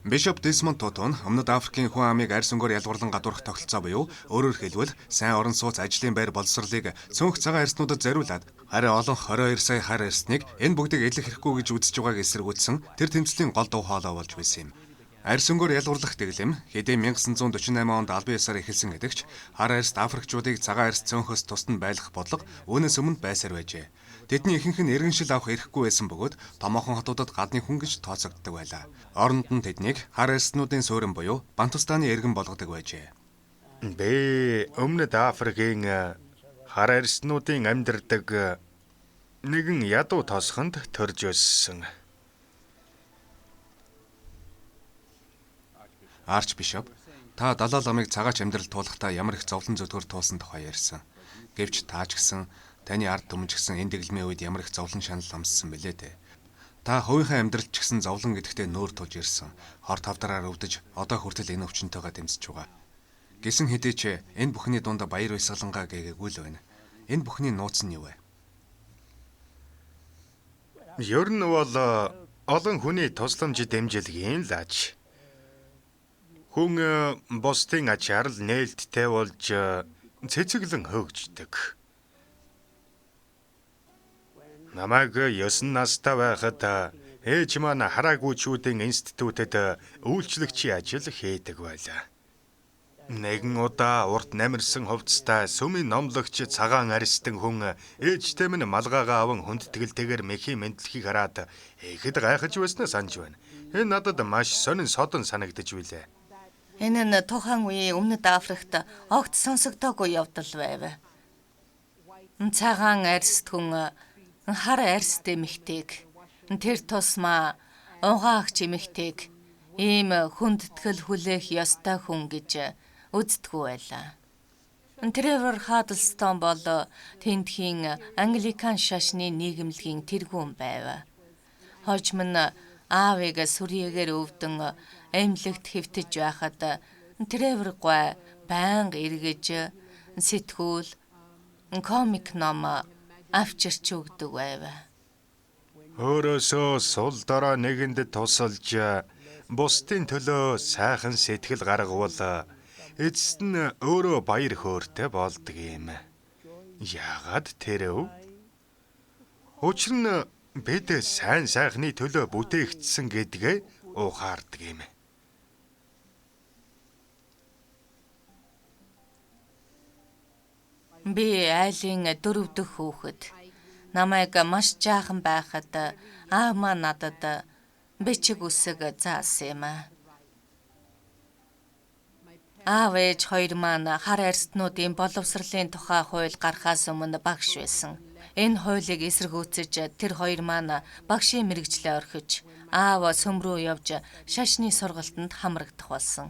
Бишоп Десмонд Туту нь Өмнөд Африкийн хүн амыг арьс өнгөөр ялгуурлан гадуурхах тогтолцоо буюу өөрөөр хэлбэл сайн орон сууц, ажлын байр боловсролыг цөөнх цагаан арьснуудад зориулаад харин олон 22 сая хар арьсныг энэ бүгдийг элэх хэрэггүй гэж үзэж байгааг эсэргүүцсэн тэр тэмцлийн гол дуу хоолой болж байсан юм. Арьс өнгөөр ялгуурлах дэглэм хэдийн 1948 онд албан ёсоор эхэлсэн гэдэгч хар арьст африкчуудыг цагаан арьс цөөнхөөс тусад нь байлгах бодлого үүнээс өмнө байсаар байжээ. Тэдний ихэнх нь иргэншил авах эрхгүй байсан бөгөөд томоохон хотуудад гадны хүн гэж тооцогддог байлаа. Оронд нь тэднийг хар арьснуудын суурин буюу Бантустаны иргэн болгодог байжээ. Би Өмнөд Африкийн хар арьснуудын амьдардаг нэгэн ядуу тосгонд төрж өссөн. Арчбишоп, та Далай ламыг цагаач амьдрал туулахдаа ямар их зовлон зүдгүүр туулсан тухай ярьсан. Гэвч таа ч гэсэн таны ард түмэн ч гэсэн энэ дэглэмийн үед ямар их зовлон шанал амссан бэлээ дээ. Та хувийнхаа амьдралд ч гэсэн зовлон гэдэгтээ нүүр тулж ирсэн. Хор тавдраар өвдөж одоо хүртэл энэ өвчнөтэйгээ дэмжиж байгаа. Гэсэн хэдий ч энэ бүхний дунд баяр баясгалангаа гээгээгүй л байна. Энэ бүхний нууц нь юу вэ? Ер нь бол олон хүний тусламж дэмжлэгийн л аж. Хүн бусдын ачаар л нээлттэй болж цэцэглэн хөгждөг. Намайг 9 настай байхад ээж маань хараагүйчүүдийн институтэд үйлчлэгчийн ажил хийдэг байлаа. Нэгэн удаа урт намирсан хувцастай сүмийн номлогч цагаан арьстан хүн ээжтэй минь малгайгаа аван хүндэтгэлтэйгээр мэхийн мэндлэхийг хараад ихэд гайхаж байснаа санаж байна. Энэ надад маш сонин содон санагдаж билээ. Энэ нь тухайн үеийн Өмнөд Африкт огт сонсогдоогүй явдал байв. Цагаан арьст хүн хар арьст эмэгтэйг тэр тусмаа угаагч эмэгтэйг ийм хүндэтгэл хүлээх ёстой хүн гэж үздэггүй байлаа. Тревор Хаддлстон бол тэндхийн англикан шашны нийгэмлэгийн тэргүүн байв. Хожим нь аавыг сүрьеэгээр өвдөн эмнэлэгт хэвтэж байхад Тревор гуай байнга эргэж сэтгүүл комик ном авчирч өгдөг байв. Өөрөөсөө сул дорой нэгэнд тусалж бусдын төлөө сайхан сэтгэл гаргавал Эцэст нь өөрөө баяр хөөртэй болдог юм. Яагаад тэрэв? Учир нь бид сайн сайхны төлөө бүтээгдсэн гэдгээ ухаардаг юм. Би айлын 4 дэх хүүхэд. Намайг маш жаахан байхад аав маань надад бичиг үсэг заасан юм. Аав ээж хоёр маань хар арьстнуудын боловсролын тухай хууль гарахаас өмнө багш байсан. Энэ хуулийг эсэргүүцэж тэр хоёр маань багшийн мэргэжлээ орхиж аав сүм рүү явж шашны сургалтанд хамрагдах болсон.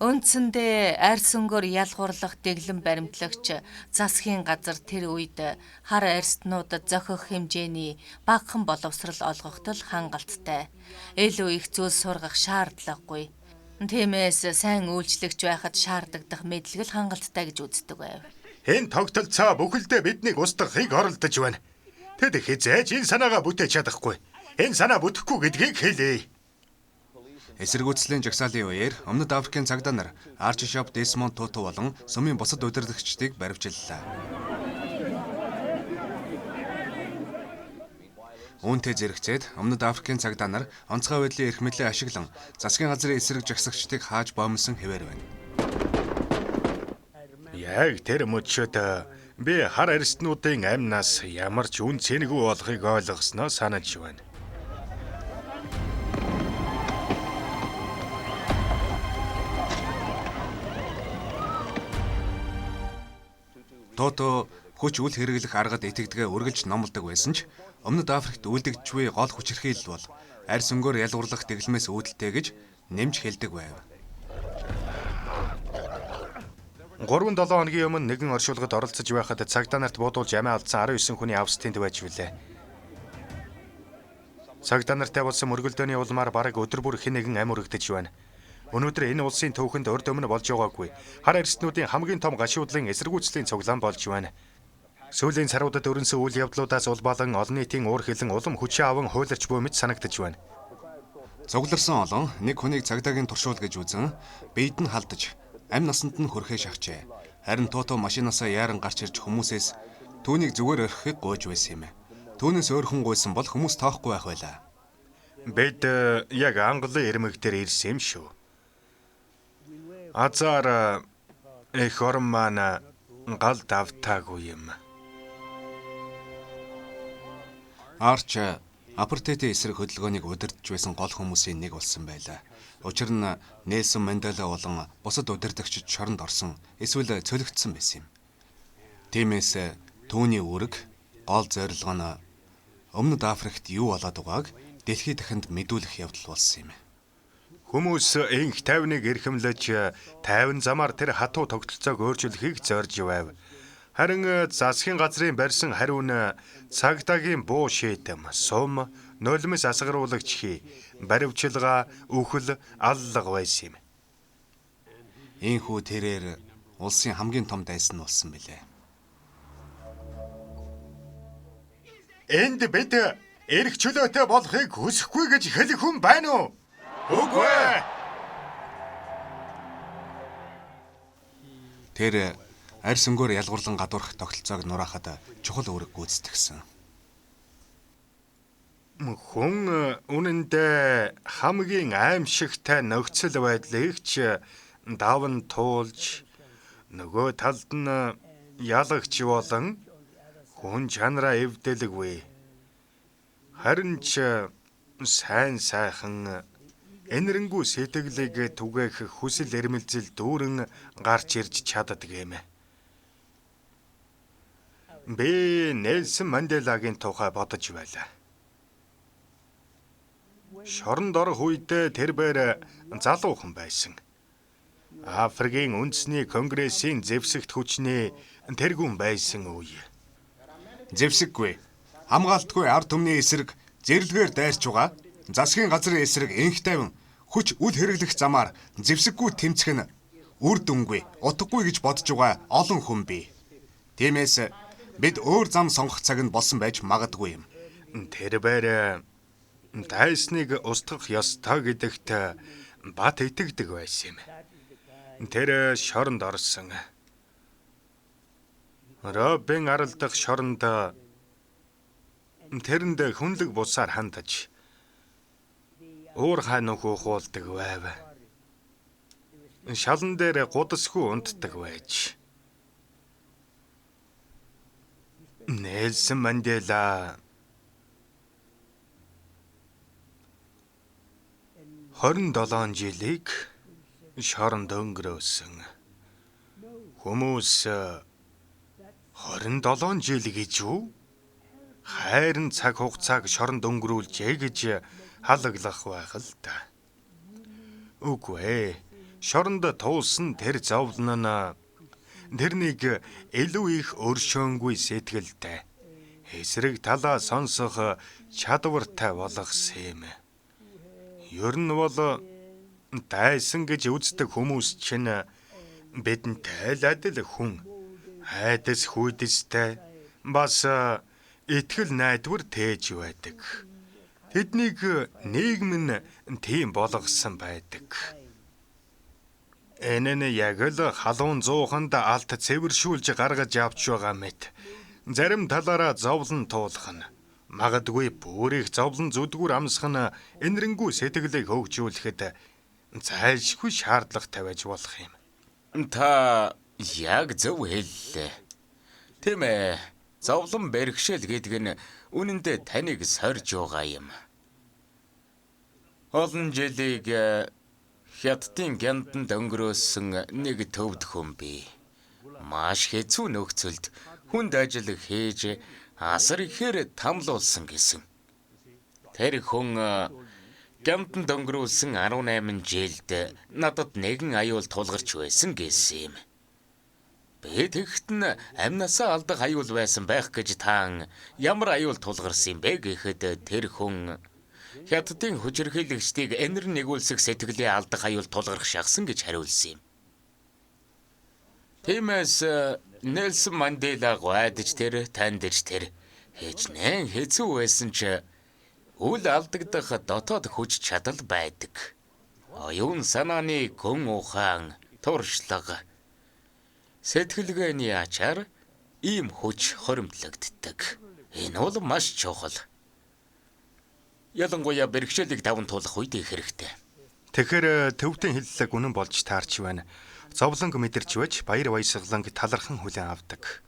Үндсэндээ арьс өнгөөр ялгуурлах дэглэм баримтлагч засгийн газар тэр үед хар арьстнуудад зохих хэмжээний багахан боловсрол олгоход л хангалттай. Илүү их зүйл сургах шаардлагагүй. Тиймээс сайн үйлчлэгч байхад шаардагдах мэдлэг л хангалттай гэж үздэг байв. Энэ тогтолцоо бүхэлдээ биднийг устгахыг оролдож байна. Тэд хэзээ ч энэ санаагаа бүтээж чадахгүй. Энэ санаа бүтэхгүй гэдгийг хэлье. Эсэргүүцлийн жагсаалын үеэр Өмнөд Африкийн цагдаа нар Archbishop Desmond Tutu болон сүмийн бусад удирдагчдыг баривчиллаа. Үүнтэй зэрэгцээд Өмнөд Африкийн цагдаа нар онцгой байдлын эрх мэдлээ ашиглан засгийн газрын эсрэг жагсагчдыг хааж боомлсон хэвээр байна. Яг тэр мөчөд би хар арьстнуудын амнаас ямар ч үн цэнгүй болохыг ойлгосноо санаж байна. Туту хүч үл хэрэглэх аргад итгэдгээ үргэлж номлодог байсан ч Өмнөд Африкт үлдэгдэж буй гол хүчирхийлэл бол арьс өнгөөр ялгуурлах дэглэмээс үүдэлтэй гэж нэмж хэлдэг байв. 3-7 хоногийн өмнө нэгэн оршуулгад оролцож байхад цагдаа нарт буудуулж амиа алдсан 19 хүний авс тэнд байж билээ. Цагдаа нартай болсон мөргөлдөөний улмаар бараг өдөр бүр хэн нэгэн ам өргөдөж байна. Өнөөдөр энэ улсын түүхэнд урд өмнө болж байгаагүй хар арьстнуудын хамгийн том гашуудлын эсэргүүцлийн цуглаан болж байна. Сүүлийн саруудад өрнөсөн үйл явдлуудаас улбаалan олон нийтийн уур хилэн улам хүчээ аван хуйларч буй мэт санагдаж байна. Цугларсан олон нэг хүнийг цагдаагийн туршуул гэж үзэн биед нь халдаж амь насанд нь хөрхөө шахжээ. Харин Туту машинаасаа яаран гарч ирж хүмүүсээс түүнийг зүгээр орхихыг гуйж байсан юм. Түүнээс өөр хүн гуйсан бол хүмүүс тоохгүй байх байлаа. Бид яг Английн ирмэг дээр ирсэн юм шүү. Азар эх орон маань гал давтаагүй юм. Арч апартеидын эсрэг хөдөлгөөнийг удирдах байсан гол хүмүүсийн нэг болсон байлаа. Учир нь Нельсон Мандела болон бусад удирдагчид шоронд орсон эсвэл цөлөгдсөн байсан юм. Тиймээс түүний үүрэг гол зорилго нь Өмнөд Африкт юу болоод байгааг дэлхий дахинд мэдүүлэх явдал болсон юм. Хүмүүс энх тайвныг эрхэмлэж тайван замаар тэр хатуу тогтолцоог өөрчилөхийг зорж байв. Харин засгийн газрын барьсан хариу нь цагдаагийн буу шийдэм, сум, нулимс асгаруулагч хий, баривчилгаа, үхэл, аллага байсан юм. Ийхүү тэрээр улсын хамгийн том дайсан нь болсон билээ. Энд бид эрх чөлөөтэй болохыг хүсэхгүй гэж хэлэх хүн байна уу? Үгүй ээ. Тэр арьс өнгөөр ялгуурлан гадуурхах тогтолцоог нураахад чухал үүрэг гүйцэтгэсэн. Хүн үнэндээ хамгийн аимшигтай нөхцөл байдлыг ч даван туулж нөгөө талд нь ялагч болон хүн чанараа эвдэлгүй. Харин ч сайн сайхан энэрэнгүй сэтгэлийг түгээх хүсэл эрмэлзэл дүүрэн гарч ирж чаддаг юм. Би Нельсон Манделагийн тухай бодож байлаа. Шоронд орох үедээ тэр бээр залуухан байсан. Африкийн үндэсний конгрессийн зэвсэгт хүчний тэргүүн байсан үе. Зэвсэггүй, хамгаалтгүй ард түмний эсрэг зэрлэгээр дайрч байгаа засгийн газрын эсрэг энх тайван хүч үл хэрэглэх замаар зэвсэггүй тэмцэх нь үр дүнгүй, утгагүй гэж бодож байгаа олон хүн бий. Тиймээс бид өөр зам сонгох цаг нь болсон байж магадгүй юм. Тэр бээр дайсныг устгах ёстой гэдэгт бат итгэдэг байсан юм. Тэр шоронд орсон. Робин арал дахь шоронд тэрэнд хүнлэг бусаар хандаж уурхай нүх ухуулдаг байв. Шалан дээр гудасгүй унтдаг байж. Нельсон Мандела 27 жилийг шоронд өнгөрөөсөн. Хүмүүс 27 жил гэж юу? Хайрын цаг хугацааг шоронд өнгөрүүлжээ гэж халаглах байх л та. Үгүй шоронд туулсан тэр зовлон нь тэрнийг илүү их өршөөнгүй сэтгэлтэй эсрэг талаа сонсох чадвартай болгосон юм. Ер нь бол дайсан гэж үздэг хүмүүс чинь бидэнтэй л адил хүн. Айдас хүйдэстэй бас итгэл найдвар тээж байдаг. Тэднийг нийгэм нь тийм болгосон байдаг. Энэ нь яг л халуун зууханд алт цэвэршүүлж гаргаж авч байгаа мэт. Зарим талаараа зовлон туулах нь магадгүй бүр их зовлон зүдгүүр амсах нь энэрэнгүй сэтгэлийг хөгжүүлэхэд зайлшгүй шаардлагатай байж болох юм. Та яг зөв хэллээ. Тийм ээ. Зовлон бэрхшээл гэдэг нь үнэндээ таныг сорж байгаа юм. Олон жилийг Хятадын гянданд өнгөрөөсөн нэг төвд хүн бий. Маш хэцүү нөхцөлд хүнд ажил хийж асар ихээр тамлуулсан гэсэн. Тэр хүн гянданд өнгөрүүлсэн 18 жилд надад нэгэн аюул тулгарч байсан гэсэн юм. Би тэгэхэд нь амнасаа алдах аюул байсан байх гэж таан ямар аюул тулгарсан юм бэ гэхэд тэр хүн Хятадын хүчирхийлэгчдийг энэр нэгүүлсэх сэтгэлээ алдах аюул тулгарх шахсан гэж хариулсан юм. Тиймээс Нельсон Мандела гуайдаж тэр, тандаж тэр хичнээн хэцүү байсан ч үл алдагдах дотоод хүч чадал байдаг. Оюун санааны гүн ухаан, туршлага, сэтгэлгээний ачаар ийм хүч хоримтлагддаг. Энэ бол маш чухал. Ялангуяа бэрхшээлийг даван туулах үед их хэрэгтэй. Тэгэхээр төвдийн хэллэг үнэн болж таарч байна. Зовлонг мэдэрч байж баяр баясгаланг талархан хүлээн авдаг.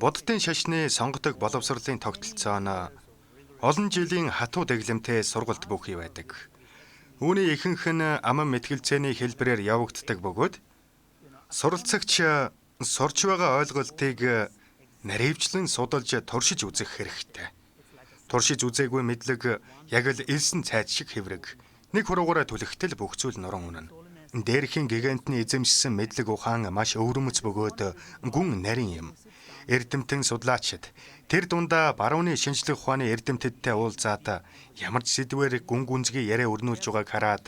Буддын шашны сонгодог боловсролын тогтолцоо нь олон жилийн хатуу дэглэмтэй сургалт бүхий байдаг. Үүний ихэнх нь аман мэтгэлцээний хэлбэрээр явагддаг бөгөөд суралцагч сурч байгаа ойлголтыг наривчлан судалж туршиж үзэх хэрэгтэй. Туршиж үзээгүй мэдлэг яг л элсэн цайз шиг хэврэг. Нэг хуруугаараа түлхтэл бүх зүйл нуран үнэн. Дээрхийн гигантны эзэмшсэн мэдлэг ухаан маш өвөрмөц бөгөөд гүн нарийн юм. Эрдэмтэн судлаачид тэр дундаа барууны шинжлэх ухааны эрдэмтдтэй уулзаад ямар ч сэдвээр гүн гүнзгий яриа өрнүүлж байгааг хараад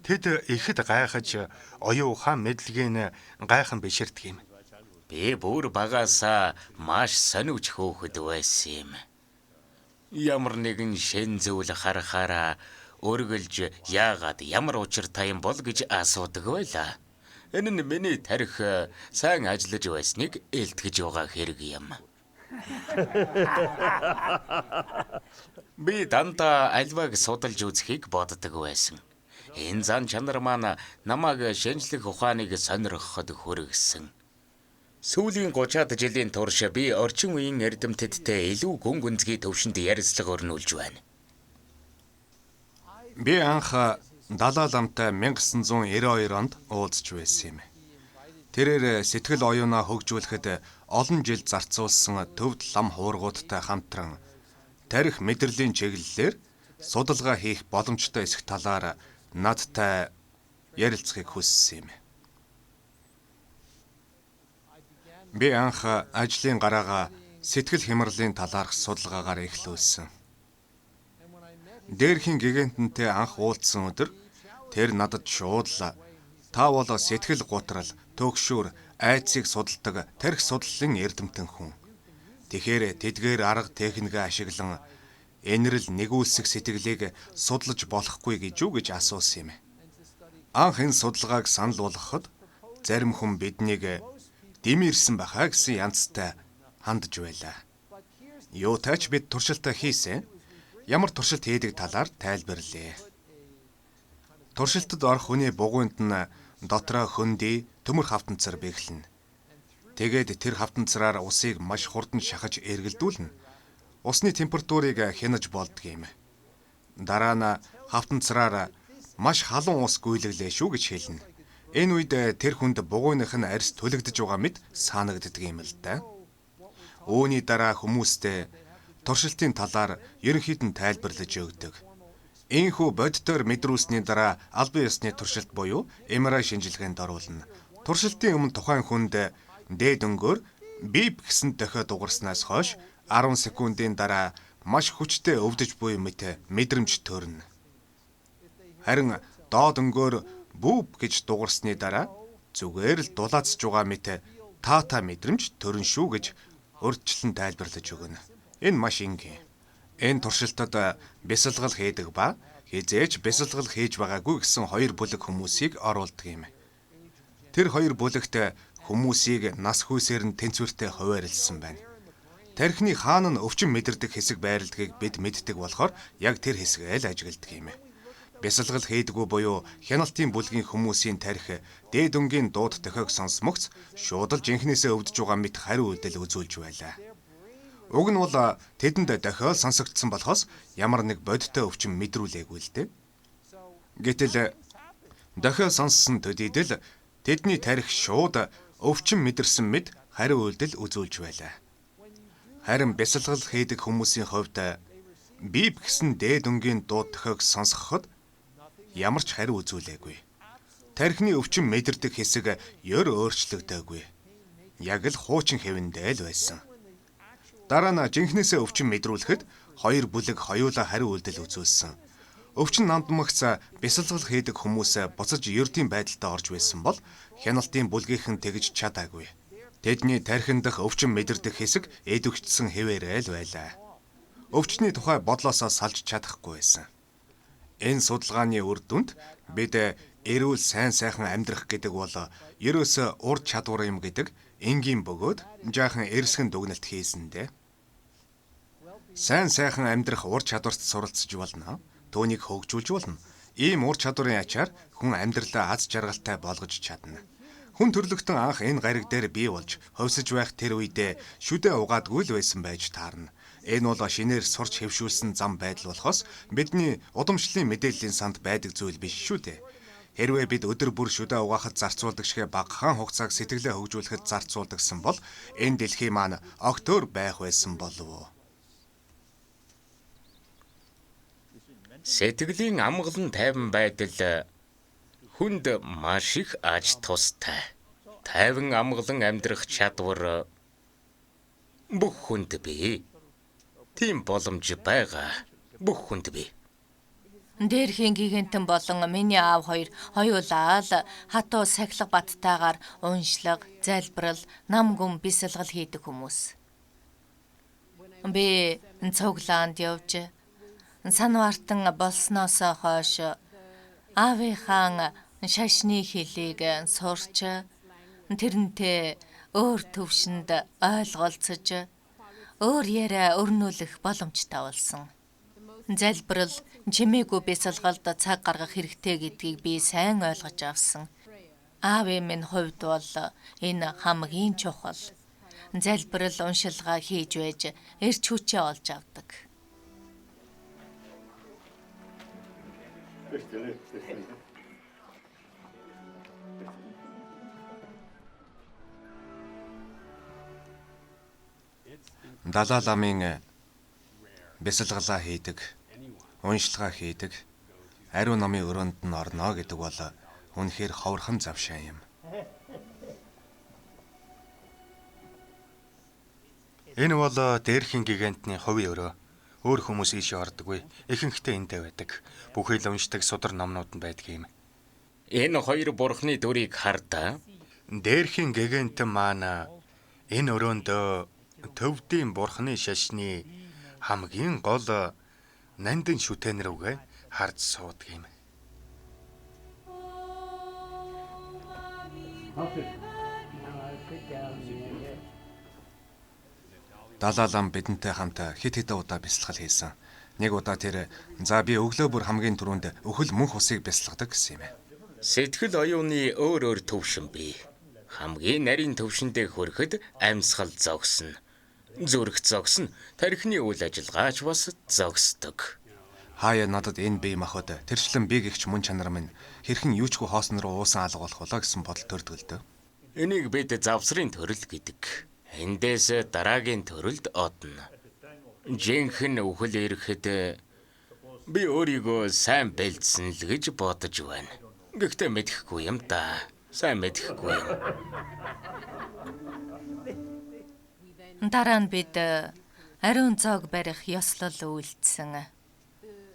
тэд ихэд гайхаж оюун ухаан мэдлэгийг гайхан биширдэг юм. Би бүр багасаа маш сониуч хөөхөд байсан юм. Ямар нэгэн шин зүйл харахаараа өргөлж яагаад ямар учиртай юм бол гэж асуудаг байлаа. Энэ нь миний тарих сайн ажиллаж байсныг илтгэж байгаа хэрэг юм. Би дандаа альваг судалж үзэхийг боддог байсан. Энэ зан чанар маань намайг шинжлэх ухааныг сонирхоход хүргэсэн. Сүүлийн 30-аад жилийн турш би орчин үеийн эрдэмтдтэй илүү гүн гүнзгий төвшөнд ярилцлага өрнүүлж байна. Би анх Далай ламтай 1992 онд уулзч байсан юм. Тэрээр сэтгэл оюунаа хөгжүүлэхэд олон жил зарцуулсан төвд лам хуврагуудтай хамтран тарих мэдрэлийн чиглэлээр судалгаа хийх боломжтой эсэх талаар надтай ярилцахыг хүссэн юм. Би анх ажлын гараагаа сэтгэл хямралын талаарх судалгаагаар эхлүүлсэн. Дээрхийн гигантэнтэй анх уулзсан өдөр тэр надад шууд л та бол сэтгэл гутрал, төгшүүр, айдсыг судалдаг тархи судлалын эрдэмтэн хүн. Тэгэхээр тэдгээр арга техникээ ашиглан энэрэл нэгүүлсэх сэтгэлийг судлаж болохгүй гэж юу гэж асуусан юм. Анх энэ судалгааг санал болгоход зарим хүн биднийг дэмирсэн байхаа гэсэн янзтай хандж байлаа. Юутай ч бид туршилтаа хийсэн. Ямар туршилт хийдэг талаар тайлбарлая. Туршилтад орох хүний бугуйнд нь дотроо хөндөй төмөр хавтанцар бэглэнэ. Тэгээд тэр хавтанцраар усыг маш хурдан шахаж эргэлдүүлнэ. Усны температурыг хянаж болдго юм. Дараа нь хавтанцраар маш халуун ус гүйлгэлээ шүү гэж хэлнэ. Энэ үед тэр хүнд бугуйных нь арьс түлэгдэж байгаа мэт санагддаг юм л да. Үүний дараа хүмүүстэй туршилтын талаар ерөнхийд нь тайлбарлаж өгдөг. Ийхүү бодитоор мэдрүүлсний дараа албан ёсны туршилт буюу MRI шинжилгээнд оруулна. Туршилтын өмнө тухайн хүнд дээд өнгөөр бип гэсэн дохио дугарснаас хойш 10 секундын дараа маш хүчтэй өвдөж буй мэт мэдрэмж төрнө. Харин доод өнгөөр бүүп гэж дугарсны дараа зүгээр л дулаацж байгаа мэт таата мэдрэмж төрөн шүү гэж урьдчилан тайлбарлаж өгнө. Энэ маш энгийн. Энэ туршилтад бясалгал хийдэг ба хизээч бясалгал хийж байгаагүй гэсэн хоёр бүлэг хүмүүсийг оруулдаг юм. Тэр хоёр бүлэгт хүмүүсийг нас хүйсээр нь тэнцвэртэй хуваарлсан байна. Тархины хаана нь өвчин мэдэрдэг хэсэг байрладгийг бид мэддэг болохоор яг тэр хэсгээ л ажигладаг юм. Бясалгал хийдэггүй буюу хяналтын бүлгийн хүмүүсийн тархи дээд өнгийн дууд дохиог сонсмогц шууд л жинхнээсээ өвдөж байгаа мэт хариу үйлдэл үзүүлж байлаа. Уг нь бол тэдэнд дохиол сонсогдсон болохоос ямар нэг бодиттой өвчин мэдрүүлээгүй л дээ. Гэтэл дохио сонссон төдийдөл тэдний тархи шууд өвчин мэдэрсэн мэт хариу үйлдэл үзүүлж байлаа. Харин бясалгал хийдэг хүмүүсийн хувьд бип гэсэн дээд өнгийн дууд дохиог сонсгоход ямар ч хариу үзүүлээгүй. Тархины өвчин мэдэрдэг хэсэг ер өөрчлөгдөөгүй. Яг л хуучин хэвэндээ л байсан. Дараа нь жинхнээсээ өвчин мэдрүүлэхэд хоёр бүлэг хоёулаа хариу үйлдэл үзүүлсэн. Өвчин намдмагц бясалгал хийдэг хүмүүс буцаж ердийн байдалтай орж байсан бол хяналтын бүлгийнхэн тэгж чадаагүй. Тэдний тархин дах өвчин мэдэрдэг хэсэг эдвэгдсэн хэвээрээ л байлаа. Өвчний тухай бодлоосоо салж чадахгүй байсан. Энэ судалгааны үр дүнд бид эрүүл сайн сайхан амьдрах гэдэг бол ерөөсөө ур чадвар юм гэдэг энгийн бөгөөд жаахан эрсгэн дүгнэлт хийсэн дээ. Сайн сайхан амьдрах ур чадварт суралцж болно. Түүнийг хөгжүүлж болно. Ийм ур чадварын ачаар хүн амьдралаа аз жаргалтай болгож чадна. Хүн төрлөختөн анх энэ гариг дээр бий болж ховсож байх тэр үедээ шүдэ угаадгүй л байсан байж таарна. Энэ бол шинээр сурч хэвшүүлсэн зам байдал болохоос бидний удамшлын мэдээллийн санд байдаг зүйл биш шүү дээ. Хэрвээ бид өдөр бүр шүдэ угаахад зарцуулдаг шигэ багахан хугацааг сэтгэлээ хөгжүүлэхэд зарцуулдагсан бол энэ дэлхий маань огт өөр байх байсан болов уу? Сэтгэлийн амгалан тайван байдал хүнд маш их ач тустай. Тайван амгалан амьдрах чадвар бүх хүнд бий. Тийм боломж байгаа. Бүх хүнд бий. Дээрхийн гигантэн болон миний аав хоёр хоёулаа л хатуу сахилга баттайгаар уншлага, залбирал, нам гүн бясалгал хийдэг хүмүүс. Би цуглаанд явж санваартан болсноос хойш аавынхаа шашны хэлийг сурч тэрнтэй өөр төвшөнд ойлголцож өөр яриа өрнүүлэх боломжтой болсон. Залбирал, чимээгүй бясалгалд цаг гаргах хэрэгтэй гэдгийг би сайн ойлгож авсан. Аавын минь хувьд бол энэ хамгийн чухал. Залбирал, уншилгаа хийж байж эрч хүчээ олж авдаг. Далай ламын бясалгалаа хийдэг, уншилгаа хийдэг, ариун намын өрөөнд нь орно гэдэг бол үнэхээр ховорхон завшаан юм. Энэ бол дээрхийн гигантны хувийн өрөө. Өөр хүмүүс ийшээ ордоггүй. Ихэнхдээ эндээ байдаг. Бүхий л уншдаг судар номнууд нь байдаг юм. Энэ хоёр бурхны дүрийг хардаа. Дээрхийн гигантэн маань энэ өрөөнд төвдийн бурхны шашны хамгийн гол нандин шүтэн рүүгээ харж суудаг юм. Далай лам бидэнтэй хамт хэд хэдэн удаа бясалгал хийсэн. Нэг удаа тэр за би өглөө бүр хамгийн түрүүнд өхөл мөнх усыг бясалгадаг гэсэн юм. Сэтгэл оюуны өөр өөр төвшин бий. Хамгийн нарийн төвшөндөө хүрэхэд амьсгал зогсно. Зүрх зогсно. Тархины үйл ажиллагаач бас зогсдог. Хаяа надад энэ бие махбод тэрчлэн би гихч мөн чанар минь хэрхэн юучгүй хоосон руу уусан алга болох болоо гэсэн бодол төрдөг л дөө. Энийг бид завсрын төрөл гэдэг. Эндээс дараагийн төрөлд одно. Жинхэнэ үхэл ирэхэд би өөрийгөө сайн бэлдсэн л гэж бодож байна. Гэхдээ мэдэхгүй юм да. Сайн мэдэхгүй юм. Дараа нь бид ариун зоог барих ёслол үйлдсэн.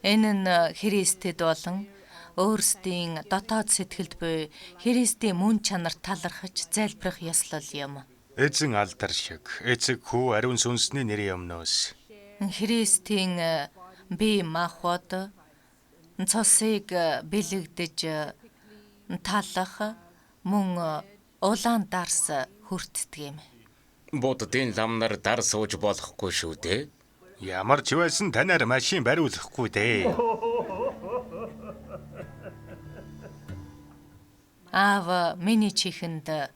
Энэ нь Христэд болон өөрсдийн дотоод сэтгэлд буй Христийн мөн чанар талархаж залбирах ёслол юм. Эзэн алдар шиг, эцэг хүү ариун сүнсний нэрийн өмнөөс Христийн бие махбод цусыг бэлэгдэж талах мөн улаан дарс хүртдэг юм. Буддын лам нар дар сууж болохгүй шүү дээ. Ямар ч байсан танаар машин бариулахгүй дээ. Аав миний чихэнд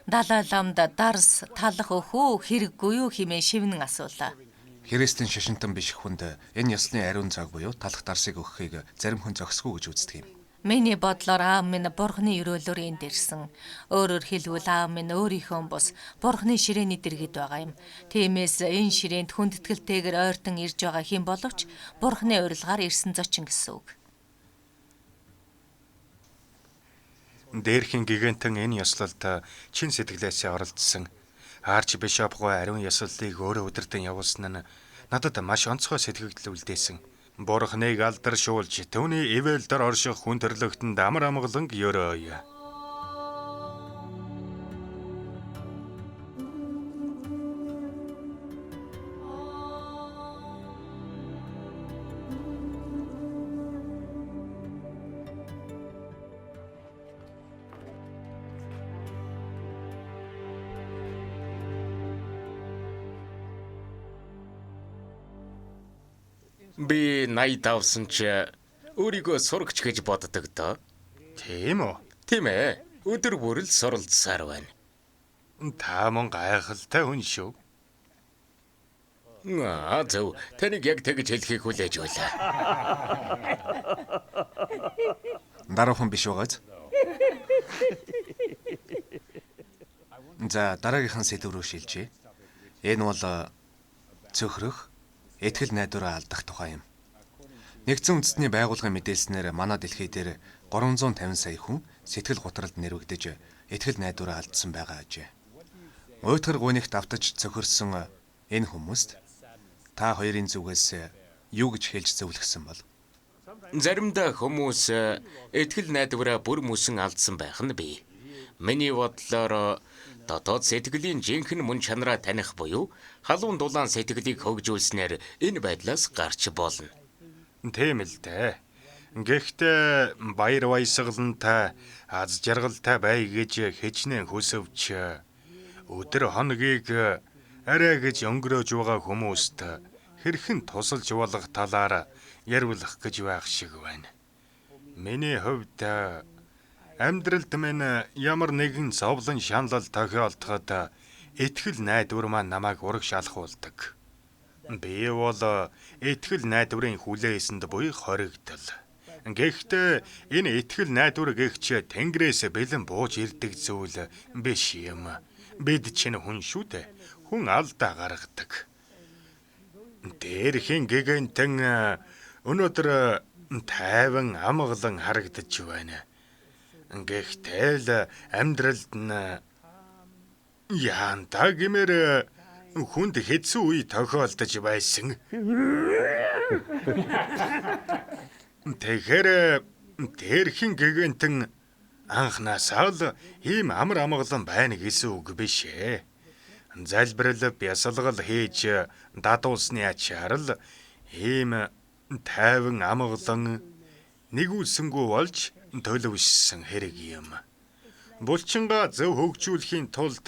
Далай ламд дарс талах өхөө хэрэггүй юу хэмээн шивнэн асуулаа. Христийн шашинтан биш хүнд энэ ёслолын ариун зоог буюу талах дарсыг өгөхийг зарим хүн зохисгүй гэж үздэг юм. Миний бодлоор аав минь бурхны өрөөлөөр энд ирсэн. Өөрөөр хэлбэл аав минь өөрийнхөө бус бурхны ширээний дэргэд байгаа юм. Тиймээс энэ ширээнд хүндэтгэлтэйгээр ойртон ирж байгаа хэн боловч бурхны урилгаар ирсэн зочин гэсэн үг. Дээрхийн гигантэн энэ ёслолд чин сэтгэлээсээ оролцсон. Арчбишоп гоо ариун ёслолыг өөрөө удирдан явуулсан нь надад маш онцгой сэтгэгдэл үлдээсэн. Бурхныг алдаршуулж түүний ивэл дор орших хүн төрлөختөнд амар амгаланг өрөөе. Би 80 давсан ч өөрийгөө сурагч гэж боддог доо. Тийм үү? Тийм ээ. Өдөр бүр л суралцсаар байна. Та мөн гайхалтай хүн шүү. Аа зөв. Таныг яг тэгж хэлхийг хүлээж байлаа. Даруухан биш байгааз. За дараагийнхан сэдв рүү шилжье. Энэ бол цөхрөх, итгэл найдвараа алдах тухай юм. Нэгдсэн үндэстний байгууллагын мэдээлснээр манай дэлхий дээр 350 сая хүн сэтгэл гутралд нэрвэгдэж итгэл найдвараа алдсан байгаа ажээ. Уйтгар гуйнагт автаж цөхөрсөн энэ хүмүүст та хоёрын зүгээс юу гэж хэлж зөвлөсөн бол? Заримдаа хүмүүс итгэл найдвараа бүр мөсөн алдсан байх нь бий. Миний бодлоор дотоод сэтгэлийн жинхэнэ мөн чанараа таних буюу халуун дулаан сэтгэлийг хөгжүүлснээр энэ байдлаас гарч болно. Тийм л дээ. Гэхдээ баяр баясгалантай, аз жаргалтай бай гэж хичнээн хүсвч өдөр хоногийг арай гэж өнгөрөөж байгаа хүмүүст хэрхэн тусалж болох талаар яриулах гэж байх шиг байна. Миний хувьд амьдралд минь ямар нэгэн зовлон шаналл тохиолдоход итгэл найдвар маань намайг урагш алхуулдаг. Би бол итгэл найдварын хүлээсэнд буй хоригдол. Гэхдээ энэ итгэл найдвар гэгч Тэнгэрээс бэлэн бууж ирдэг зүйл биш юм. Бид чинь хүн шүү дээ. Хүн алдаа гаргадаг. Дээрхийн гигантэн өнөөдөр тайван амгалан харагдаж байна. Гэхдээ л амьдралд нь яантаа гэмээр Хүнд хэцүү үе тохиолдож байсан. Тэгэхээр дээрхийн гэгэнтэн анхнаасаа л ийм амар амгалан байна гэсэн үг биш ээ. Залбирал, бясалгал хийж дадуулсны ачаар л ийм тайван амгалан нэгүүлсэнгүй болж төлөвшсөн хэрэг юм. Булчингаа зөв хөгжүүлэхийн тулд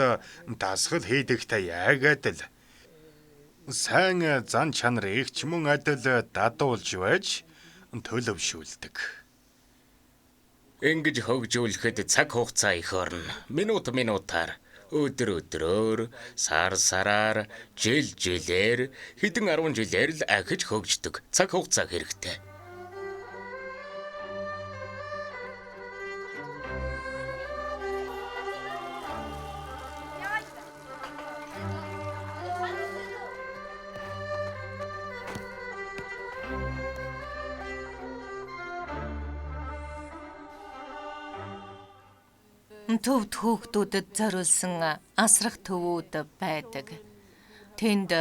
дасгал хийдэгтэй яагаад л сайн зан чанарыг ч мөн адил дадуулж байж төлөвшүүлдэг. Ингэж хөгжүүлэхэд цаг хугацаа их орно. Минут минутаар, өдөр өдрөөр, сар сараар, жил жилээр, хэдэн 10 жилээр л ахиж хөгждөг. Цаг хугацаа хэрэгтэй. Төвд хүүхдүүдэд зориулсан асрах төвүүд байдаг. Тэнд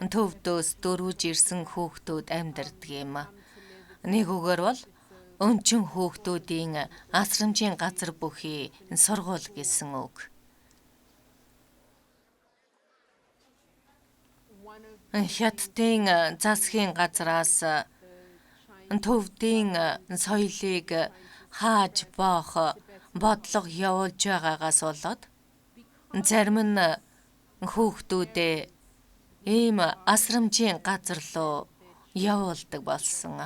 төвдөөс дөрвөж ирсэн хүүхдүүд амьдардаг юм. Нэг үгээр бол өнчин хүүхдүүдийн асрамжийн газар бүхий сургууль гэсэн үг. Хятадын засгийн газраас төвдийн соёлыг хааж боох бодлого явуулж байгаагаас болоод зарим нь хүүхдүүдээ ийм асрамжийн газар руу явуулдаг болсон.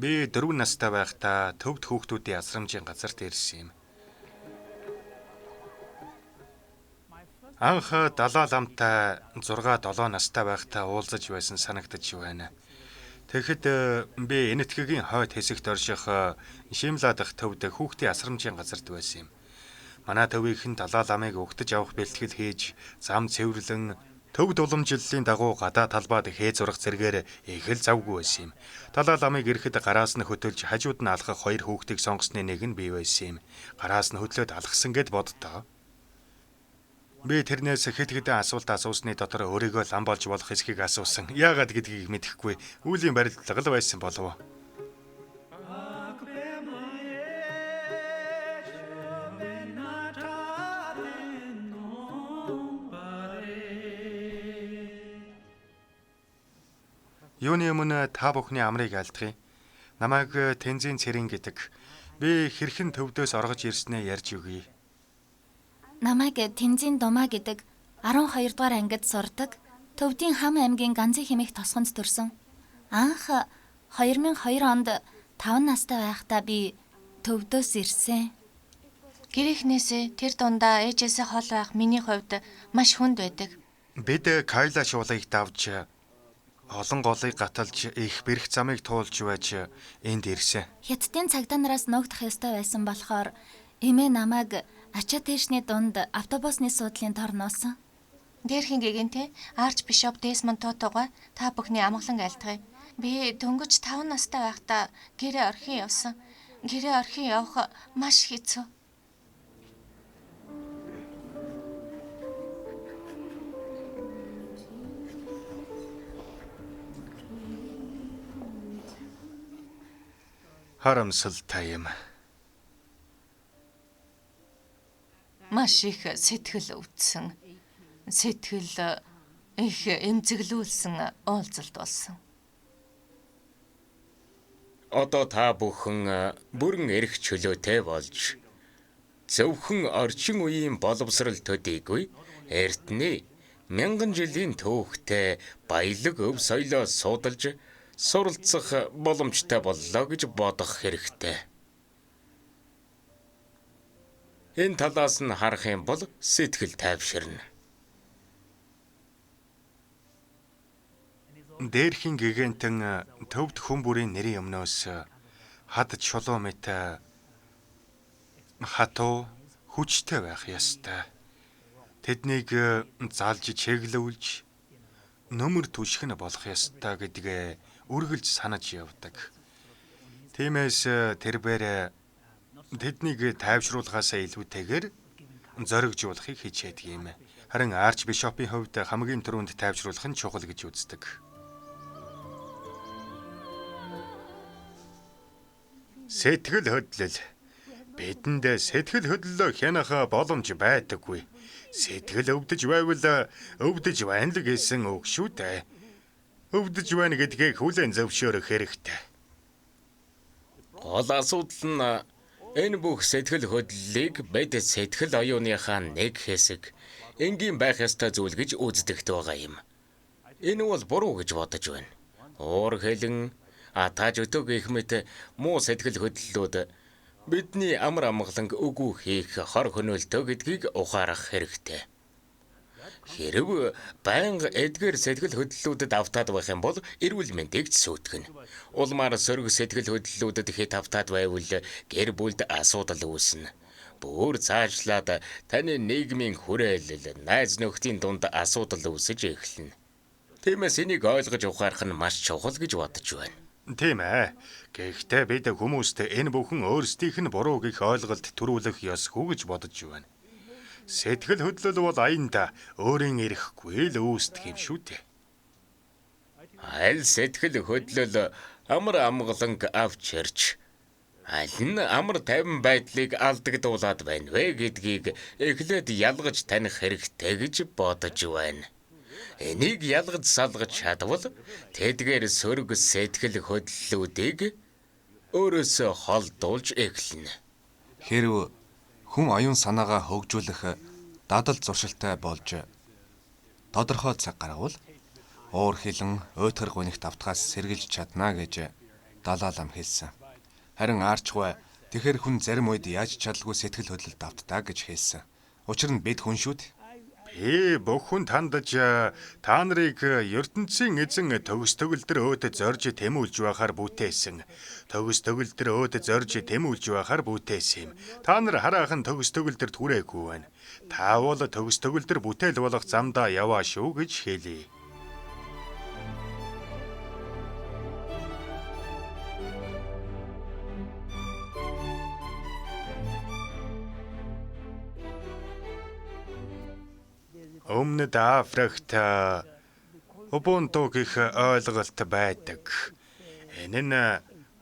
Би 4 настай байхдаа төвд хүүхдүүдийн асрамжийн газарт ирсэн юм. Анх Далай ламтай 6 7 настай байхдаа уулзаж байсан санагдаж байна. Тэгэхэд би Энэтхэгийн хойд хэсэгт орших Шимла дахь төвд хүүхдийн асрамжийн газарт байсан юм. Манай төвийнхэн Далай ламыг угтаж авах бэлтгэл хийж, зам цэвэрлэн төвд уламжллын дагуу гадаа талбайд хээ зурах зэргээр их л завгүй байсан юм. Далай ламыг ирэхэд гараас нь хөтөлж хажууд нь алхах хоёр хүүхдийг сонгосны нэг нь би байсан юм. Гараас нь хөтлөөд алхсан гэд боддоо. Би тэрнээс хэд хэдэн асуулт асуусны дотор өөрийгөө лам болж болох хэсгийг асуусан. Яагаад гэдгийг мэдэхгүй. Үүлийн барилдлага л байсан болов. Юуны өмнө та бүхний амрыг айлтгая. Намайг Тэнзин Цэрэн гэдэг. Би хэрхэн төвдөөс оргож ирснээ ярьж өгье. Намайг Тэнзин Думаа гэдэг 12 дугаар ангид сурдаг. Төвдийн Хам аймгийн Ганзын хэмээх тосгонд төрсөн. Анх 2002 онд 5 настай байхдаа би төвдөөс ирсэн. Гэрийнхнээсээ тэр дундаа ээжээсээ хол байх миний хувьд маш хүнд байдаг. Бид Кайлаш уулыг давж олон голыг гаталж их бэрх замыг туулж байж энд ирсэн. Хятадын цагдаа нараас нуугдах ёстой байсан болохоор эмээ намайг ачаа тэшний дунд автобусны суудлын торноосон. Дээрхийн гэгэнтэй Арчбишоп Десмонд Тотугай та бүхний амгалан айлтгая. Би дөнгөж 5 настай байхдаа гэрээ орхин явсан. Гэрээ орхин явах маш хэцүү. Харамсалтай юм. Маш их сэтгэл өвдсөн. Сэтгэл их эмзэглүүлсэн уулзалт болсон. Одоо та бүхэн бүрэн эрх чөлөөтэй болж зөвхөн орчин үеийн боловсрол төдийгүй эртний мянган жилийн түүхтэй баялаг өв соёлоо судалж суралцах боломжтой боллоо гэж бодох хэрэгтэй. Энэ талаас нь харах юм бол сэтгэл тайвширна. Дээрхийн гэгэнтэн төвд хүн бүрийн нэрийн өмнөөс хад чулуу мэт хатуу хүчтэй байх ёстой. Тэднийг залж чиглүүлж нөмөр түших нь болох ёстой гэдгээ үргэлж санаж явдаг. Тиймээс тэрбээр Тэднийг тайвшруулахаасаа илүүтэйгээр зоригжуулахыг хичээдэг юм. Харин арчбишопын хувьд хамгийн түрүүнд тайвшруулах нь чухал гэж үздэг. Сэтгэл хөдлөл. Бидэнд сэтгэл хөдлөлөө хянах боломж байдаггүй. Сэтгэл өвдөж байвал өвдөж байна л гэсэн үг шүү дээ. Өвдөж байна гэдгийг хүлээн зөвшөөрөх хэрэгтэй. Гол асуудал нь энэ бүх сэтгэл хөдлөлийг бид сэтгэл оюуныхаа нэг хэсэг энгийн байх ёстой зүйл гэж үздэгт байгаа юм. Энэ бол буруу гэж бодож байна. Уур хилэн, атааж өтөө гэх мэт муу сэтгэл хөдлөлүүд бидний амар амгаланг үгүй хийх хор хөнөөлтөө гэдгийг ухаарах хэрэгтэй. Хэрв байнга эдгээр сэтгэл хөдлөлүүдэд автаад байх юм бол эрүүл мэндийг ч сүйтгэнэ. Улмаар сөрөг сэтгэл хөдлөлүүдэд хэд автаад байвал гэр бүлд асуудал үүснэ. Бүр цаашлаад таны нийгмийн хүрээлэл, найз нөхдийн дунд асуудал үүсэж эхэлнэ. Тиймээс энийг ойлгож ухаарах нь маш чухал гэж бодож байна. Тийм ээ. Гэхдээ бид хүмүүст энэ бүхэн өөрсдийнх нь буруу гэх ойлголт төрүүлэх ёсгүй гэж бодож байна. Сэтгэл хөдлөл бол аяндаа өөрийн эрэхгүй л үүсдэг юм шүү дээ. Аль сэтгэл хөдлөл амар амгаланг авч ирж аль нь амар тайван байдлыг алдагдуулаад байна вэ гэдгийг эхлээд ялгаж таних хэрэгтэй гэж бодож байна. Энийг ялгаж салгаж чадвал тэдгээр сөрөг сэтгэл хөдлөлүүдийг өөрөөсөө холдуулж эхэлнэ. Хэрв хүн оюун санаагаа хөгжүүлэх дадал зуршилтай болж тодорхой цаг гаргавал уур хилэн уйтгар гунигт автахаас сэргийлж чадна гэж Далай лам хэлсэн. Харин Арчгуй тэгэхэр хүн зарим үед яаж чадалгүй сэтгэл хөдлөлд автдаа гэж хэлсэн. Учир нь бид хүн шүү дээ. Би бүх хүн тандаж та нарыг ертөнцийн эзэн төгс төгөлдөр өөд зорж тэмүүлж байхаар бүтээсэн. Төгс төгөлдөр өөд зорж тэмүүлж байхаар бүтээсэн юм. Та нар хараахан төгс төгөлдөрт хүрээгүй байна. Та бол төгс төгөлдөр бүтээл болох замдаа яваа шүү гэж хэлье. Өмнөд Африкт Убунту гэх ойлголт байдаг. Энэ нь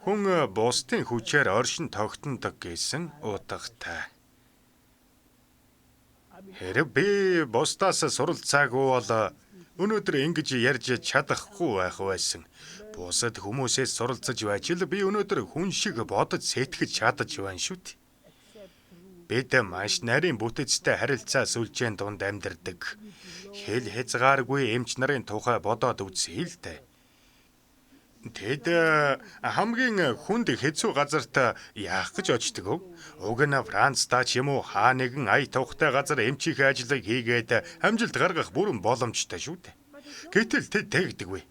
хүн бусдын хүчээр оршин тогтнодог гэсэн утгатай. Хэрв би бусдаас суралцаагүй бол өнөөдөр ингэж ярьж чадахгүй байх байсан. Бусад хүмүүсээс суралцаж байж л би өнөөдөр хүн шиг бодож сэтгэж чадаж байна шүү дээ. Бид маш нарийн бүтэцтэй харилцаа сүлжээн дунд амьдардаг. Хэл хязгааргүй эмч нарын тухай бодоод үзье л дээ. Тэд хамгийн хүнд хэцүү газарт яах гэж очдөг вэ? Уг нь Францдаа ч юм уу хаа нэгэн ая тухтай газар эмчийнхээ ажлыг хийгээд амжилт гаргах бүрэн боломжтой шүү дээ. Гэтэл тэд тэгдэггүй.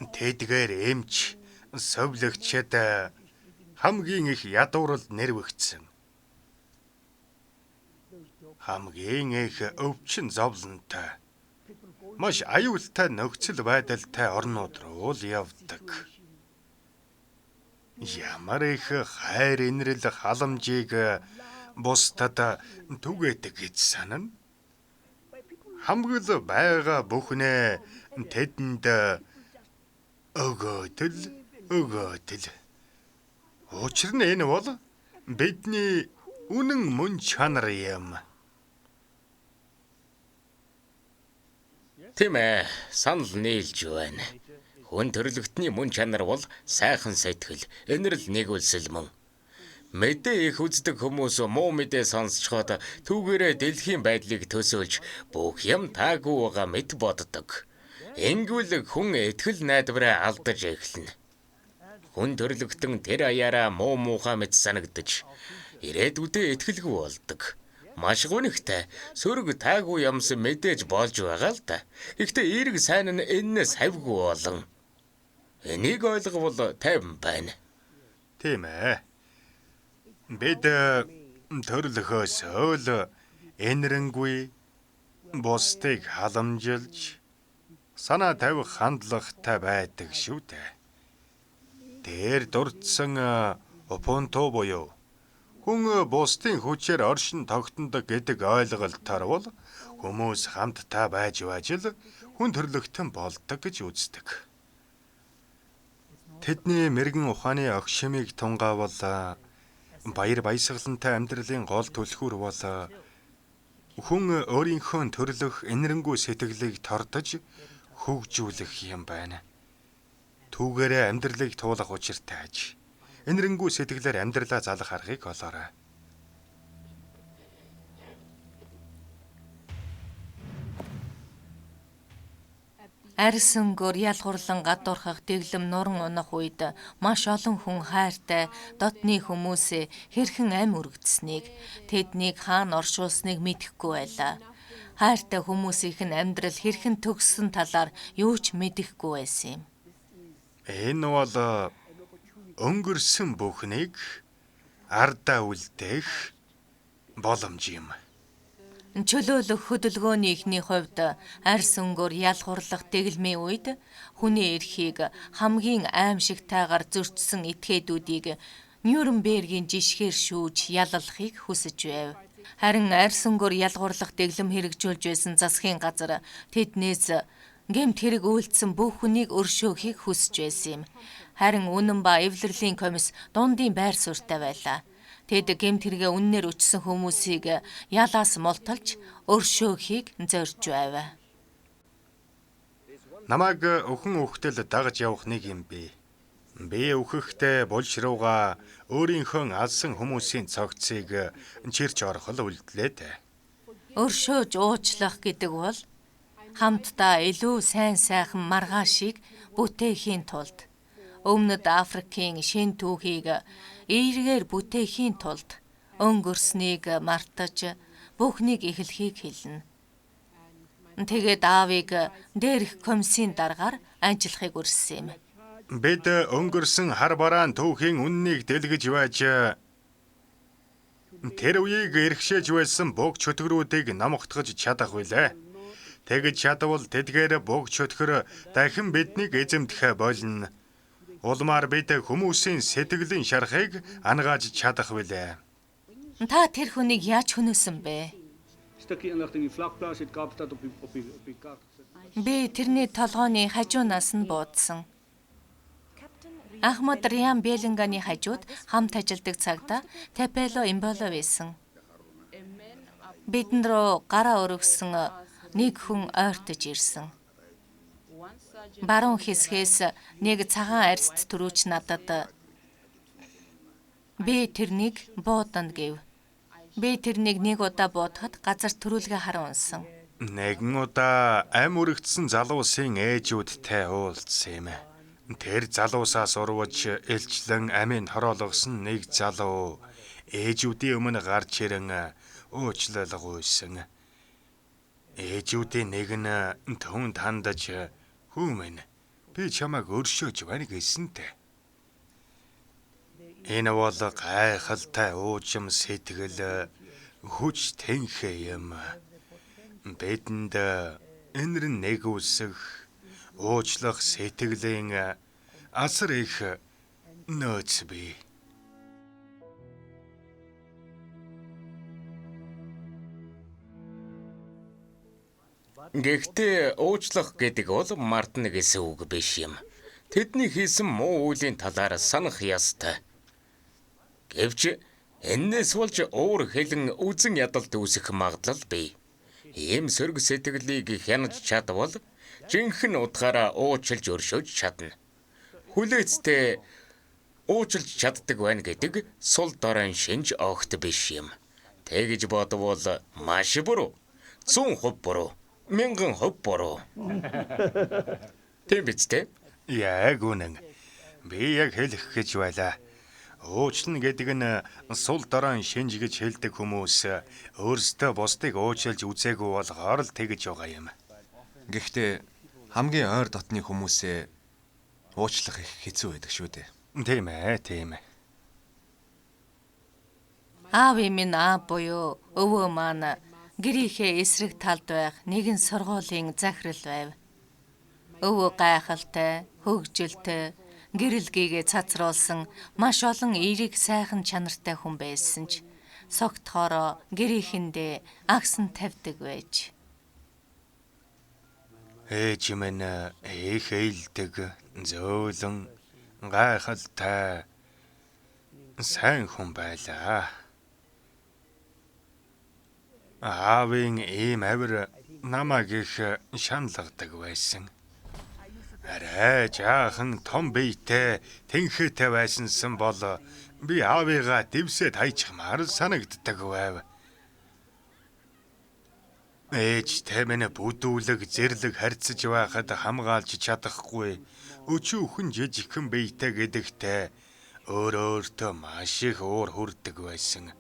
Тэдгээр эмч, совилогчид хамгийн их ядуурал нэрвэгдсэн. Хамгийн их өвчин зовлонтой, маш аюултай нөхцөл байдалтай орнууд руу л явдаг. Ямар их хайр инрэл халамжийг бусдад түгээдэг гэж санана. Хамгал байгаа бүхнээ тэдэнд өгөөдөл өгөөдөл. Учир нь энэ бол бидний үнэн мөн чанар юм. Тийм ээ, санал нийлж байна. Хүн төрөлхтний мөн чанар бол сайхан сэтгэл, энэрл нэгүүлсэл мөн. Мэдээ их үздэг хүмүүс муу мэдээ сонсчход түүгээрээ дэлхийн байдлыг төсөөлж бүх юм таагүй байгаа мэт боддог. Ингэвэл хүн итгэл найдвараа алдаж эхэлнэ. Хүн төрөлхтөн тэр аяараа муу муухай мэт санагдаж ирээдүйдээ итгэлгүй болдог. Маш гунигтай сөрөг таагүй юмсан мэдээж болж байгаа л да. Гэхдээ эерэг сайн нь эннээс хавьгүй болон. Энийг ойлговол тайван байна. Тийм ээ. Бид төрлөхөөс л энэрэнгүй бусдыг халамжилж санаа тавих хандлагатай байдаг шүү дээ. Дээр дурдсан Убунту буюу Хүн бусдын хүчээр оршин тогтнодог гэдэг ойлголтоор бол хүмүүс хамтдаа байж л хүн төрлөختөн болдог гэж үздэг. Тэдний мэргэн ухааны огшимыг тунгаавал баяр баясгалантай амьдралын гол түлхүүр бол хүн өөрийнхөө төрлөх энэрэнгүй сэтгэлийг тордож хөгжүүлэх юм байна. Түүгээрээ амьдралыг туулах учиртай аж. Энэрэнгүй сэтгэлээр амьдралаа залах аргыг олоорой. Арьс өнгөөр ялгуурлан гадуурхах дэглэм нуран унах үед маш олон хүн хайртай дотны хүмүүсээ хэрхэн ам өргөдсөнийг, тэднийг хаана оршуулсныг мэдэхгүй байлаа. Хайртай хүмүүсийнх нь амьдрал хэрхэн төгссөн талаар юу ч мэдэхгүй байсан юм. Энэ бол өнгөрсөн бүхнийг ардаа үлдээх боломж юм. Чөлөөлөх хөдөлгөөний эхний хувьд арьс өнгөөр ялгуурлах дэглэмийн үед хүний эрхийг хамгийн аимшигтайгаар зөрчсөн этгээдүүдийг Нюрнбергийн жишгээр шүүж ялалахыг хүсэж байв. Харин арьс өнгөөр ялгуурлах дэглэм хэрэгжүүлж байсан засгийн газар тэднээс гэмт хэрэг үйлдсэн бүх хүнийг өршөөхийг хүсэж байсан юм. Харин үнэн ба эвлэрлийн комисс дундын байр суурьтай байлаа. Тэд гэмт хэрэгээ үннээр өчсөн хүмүүсийг ялаас мулталж өршөөхийг зорж байв. Намайг өхөн үхтэл дагаж явах нэг юм бий. Би үхэхдээ булш руугаа өөрийнхөө алсан хүмүүсийн цогцыг чирч орохол үлдлээ дээ. Өршөөж уучлах гэдэг бол хамтдаа илүү сайн сайхан маргаашийг бүтээхийн тулд Өмнөд Африкийн шин түүхийг эергээр бүтээхийн тулд өнгөрснийг мартаж бүхнийг эхлэхийг хэлнэ. Тэгээд аавыг дээрх комиссийн даргаар ажиллахыг өрссөн юм. Бид өнгөрсөн хар бараан түүхийн үннийг дэлгэж байж тэр үеийг эрхшээж байсан буг чөтгөрүүдийг намгатгаж чадах билээ. Тэгж чадвал тэдгээр буг чөтгөр дахин биднийг эзэмдэхэ болно. Улмаар бид хүмүүсийн сэтгэлийн шархыг ангааж чадах билээ. Та тэр хүнийг яаж хөнөөсөн бэ? Би тэрний толгойн хажуунаас нь буудсан. Ахмад Риан Белинганы хажууд хамт ажилладаг цагта Тапело Имболо байсан. Бидэн рүү гараа өргөсөн нэг хүн ойртож ирсэн. Баруун хэсгээс нэг цагаан арьст төрүүч надад би тэрнийг буудана гэв. Би тэрнийг нэг удаа буудахад газар төрүүлгээ харан унсан. Нэгэн удаа ам өргөцсөн залуусын ээжүүдтэй уулзсан юм. Тэр залуусаас урвж элчлэн амийг хороолгосон нэг залуу ээжүүдийн өмнө гарч ирэн уучлал гуйсан. Ээжүүдийн нэг нь түүнд хандаж "Хүү минь, би чамайг өршөөж байна" гэсэнтэй. Энэ бол гайхалтай уужим сэтгэл хүч тэнхээ юм. Бидэнд энэр нэгүсэх уучлах сэтгэлийн асар их нөөц бий. Гэхдээ уучлах гэдэг бол мартна гэсэн үг биш юм. Тэдний хийсэн муу үйлийн талаар санах ёстой. Гэвч энээс болж уур хилэн үзэн ядалт үүсэх магадлал бий. Ийм сөрөг сэтгэлийг хянаж чадвал жинхэнэ утгаараа уучлж өршөөж чадна. Хүлээцтэй уучлж чаддаг байна гэдэг сул дорой шинж огт биш юм. Тэгж бодвол маш буруу. 100% буруу. 1000% буруу. Тийм биз дээ? Яг үнэн. Би яг хэлэх гэж байлаа. Уучлна гэдэг нь сул дорой шинж гэж хэлдэг хүмүүс өөрсдөө бусдыг уучлж үзээгүй болохоор л тэгж байгаа юм. Гэхдээ хамгийн ойр дотны хүмүүсээ уучлах их хэцүү байдаг шүү дээ. Тийм ээ, тийм ээ. Аавын минь аав буюу өвөө маань гэрийнхээ эсрэг талд байх нэгэн сургуулийн захирал байв. Өвөө гайхалтай, хөгжилтэй, Гэрэлгээгээ цацруулсан маш олон эерэг сайхан чанартай хүн байсан ч согтохоороо гэрийнхэндээ агсан тавьдаг байж. Ээж минь их ээлдэг, зөөлөн, гайхалтай сайн хүн байлаа. Аавын ийм авир намайг их шаналгадаг байсан. Арай жаахан том биетэй тэнхээтэй байсансан бол би аавыгаа дэвсээ таячихмаар санагддаг байв. Ээж минь бүдүүлэг зэрлэг харьцаж байхад хамгаалж чадахгүй өчүүхэн жижигхэн биетэй гэдэгтээ өөр өөртөө маш их уур хүрдэг байсан.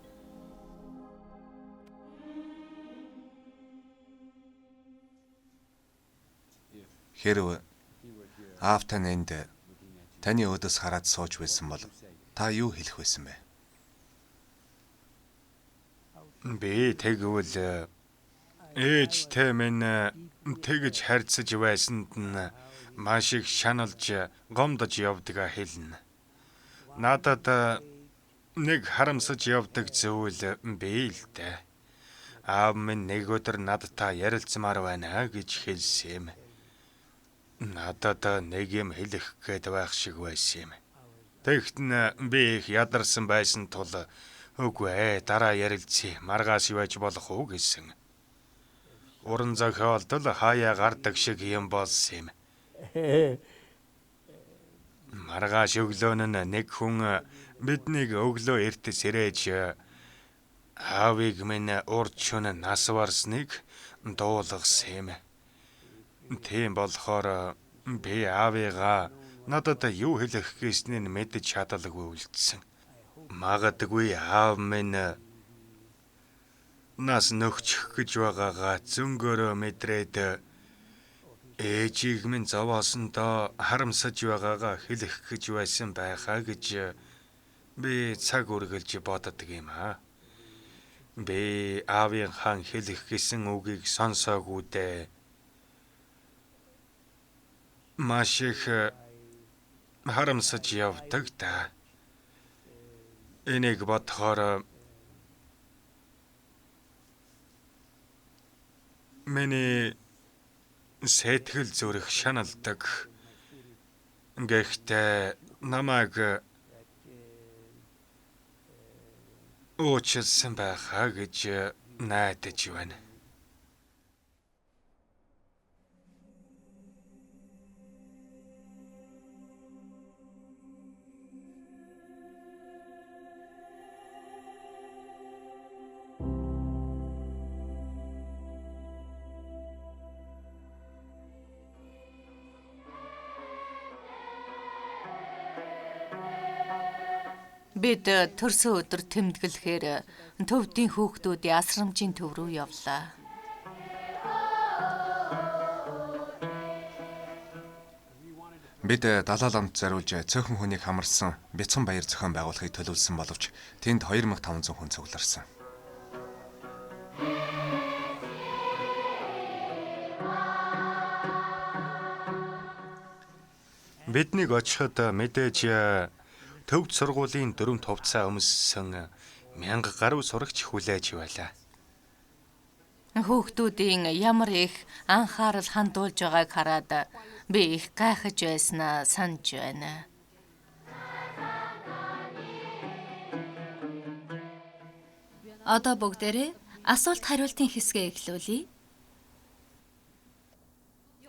Хэрв аав тань энд таны өөдөөс хараад сууж байсан бол та юу хэлэх байсан бэ? Би тэгвэл ээжтэй минь тэгж харьцаж байсанд нь маш их шаналж гомдож явдгаа хэлнэ. Надад нэг харамсаж явдаг зүйл би л дээ. Аав минь нэг өдөр надтай ярилцмаар байна гэж хэлсэн юм. Надад нэг юм хэлэх гээд байх шиг байсан юм. Тэгтэн би их ядарсан байсан тул үгүй дараа ярилцъя. Маргааш байж болох уу гэсэн. Уран зохиолдол хаяа гардаг шиг юм болсон юм. Маргааш өглөө нь нэг хүн биднийг өглөө эрт сэрээж аавыг минь урд шөнө нас барсныг дуулгасан юм. Тийм болохоор би аавыгаа надад юу хэлэх гэснийг мэдэж чадалгүй үлдсэн. Магадгүй аав минь нас нөхчих гэж байгаагаа зөнгөөрөө мэдрээд ээжийг минь зовоосондоо харамсаж байгаагаа хэлэх гэж байсан байхаа гэж би цаг үргэлж боддог юм аа. Би аавынхаа хэлэх гэсэн үгийг сонсоогүй дээ. Маш их харамсаж явдаг да. Энийг бодохоор миний сэтгэл зүрх шаналдаг. Гэхдээ намайг уучлсан байхаа гэж найдаж байна. Бид төрсөн өдөр тэмдэглэхээр төвдийн хүүхдүүдийн асрамжийн төв рүү явлаа. Бид Далай ламд зориулж цөөхөн хүнийг хамарсан бяцхан баяр зохион байгуулахыг төлөвлөсөн боловч тэнд 2500 хүн цугларсан. Биднийг очиход мэдээж төвд сургуулийн 4 хувцас өмссөн 1000 гаруй сурагч хүлээж байлаа. Хүүхдүүдийн ямар их анхаарал хандуулж байгааг хараад би их гайхаж байснаа санаж байна. Одоо бүгдээрээ асуулт хариултын хэсгээ эхлүүлье.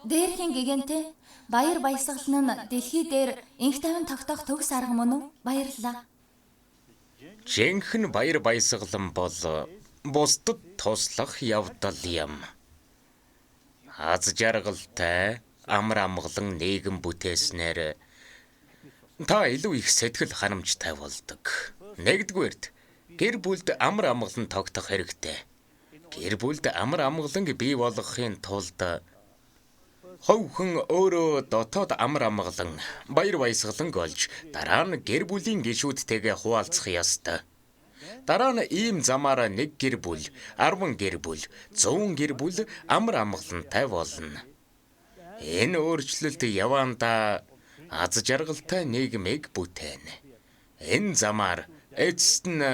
Дээрхийн гигэнтэй баяр баясгал нь дэлхий дээр инх тавин тогтоох төгс арга мөн үү? Баярлалаа. Жинхэнэ баяр баясгалан бол бусдад туслах явдал юм. Аз жаргалтай амар амгалан нийгэм бүтээснээр та илүү их сэтгэл ханамжтай болдог. Нэгдүгээрт гэр бүлд амар амгалан тогтох хэрэгтэй. Гэр бүлд амар амгалан бий болгохын тулд хувь хүн өөрөө дотоод амар амгалан баяр баясгалан олж дараа нь гэр бүлийн гишүүдтэйгээ хуваалцах ёстой. Дараа нь ийм замаараа нэг гэр бүл, 10 гэр бүл, 100 гэр бүл амар амгалантай болно. Энэ өөрчлөлт явандаа аз жаргалтай нийгмийг бүтээнэ. Энэ замаар эцэст нь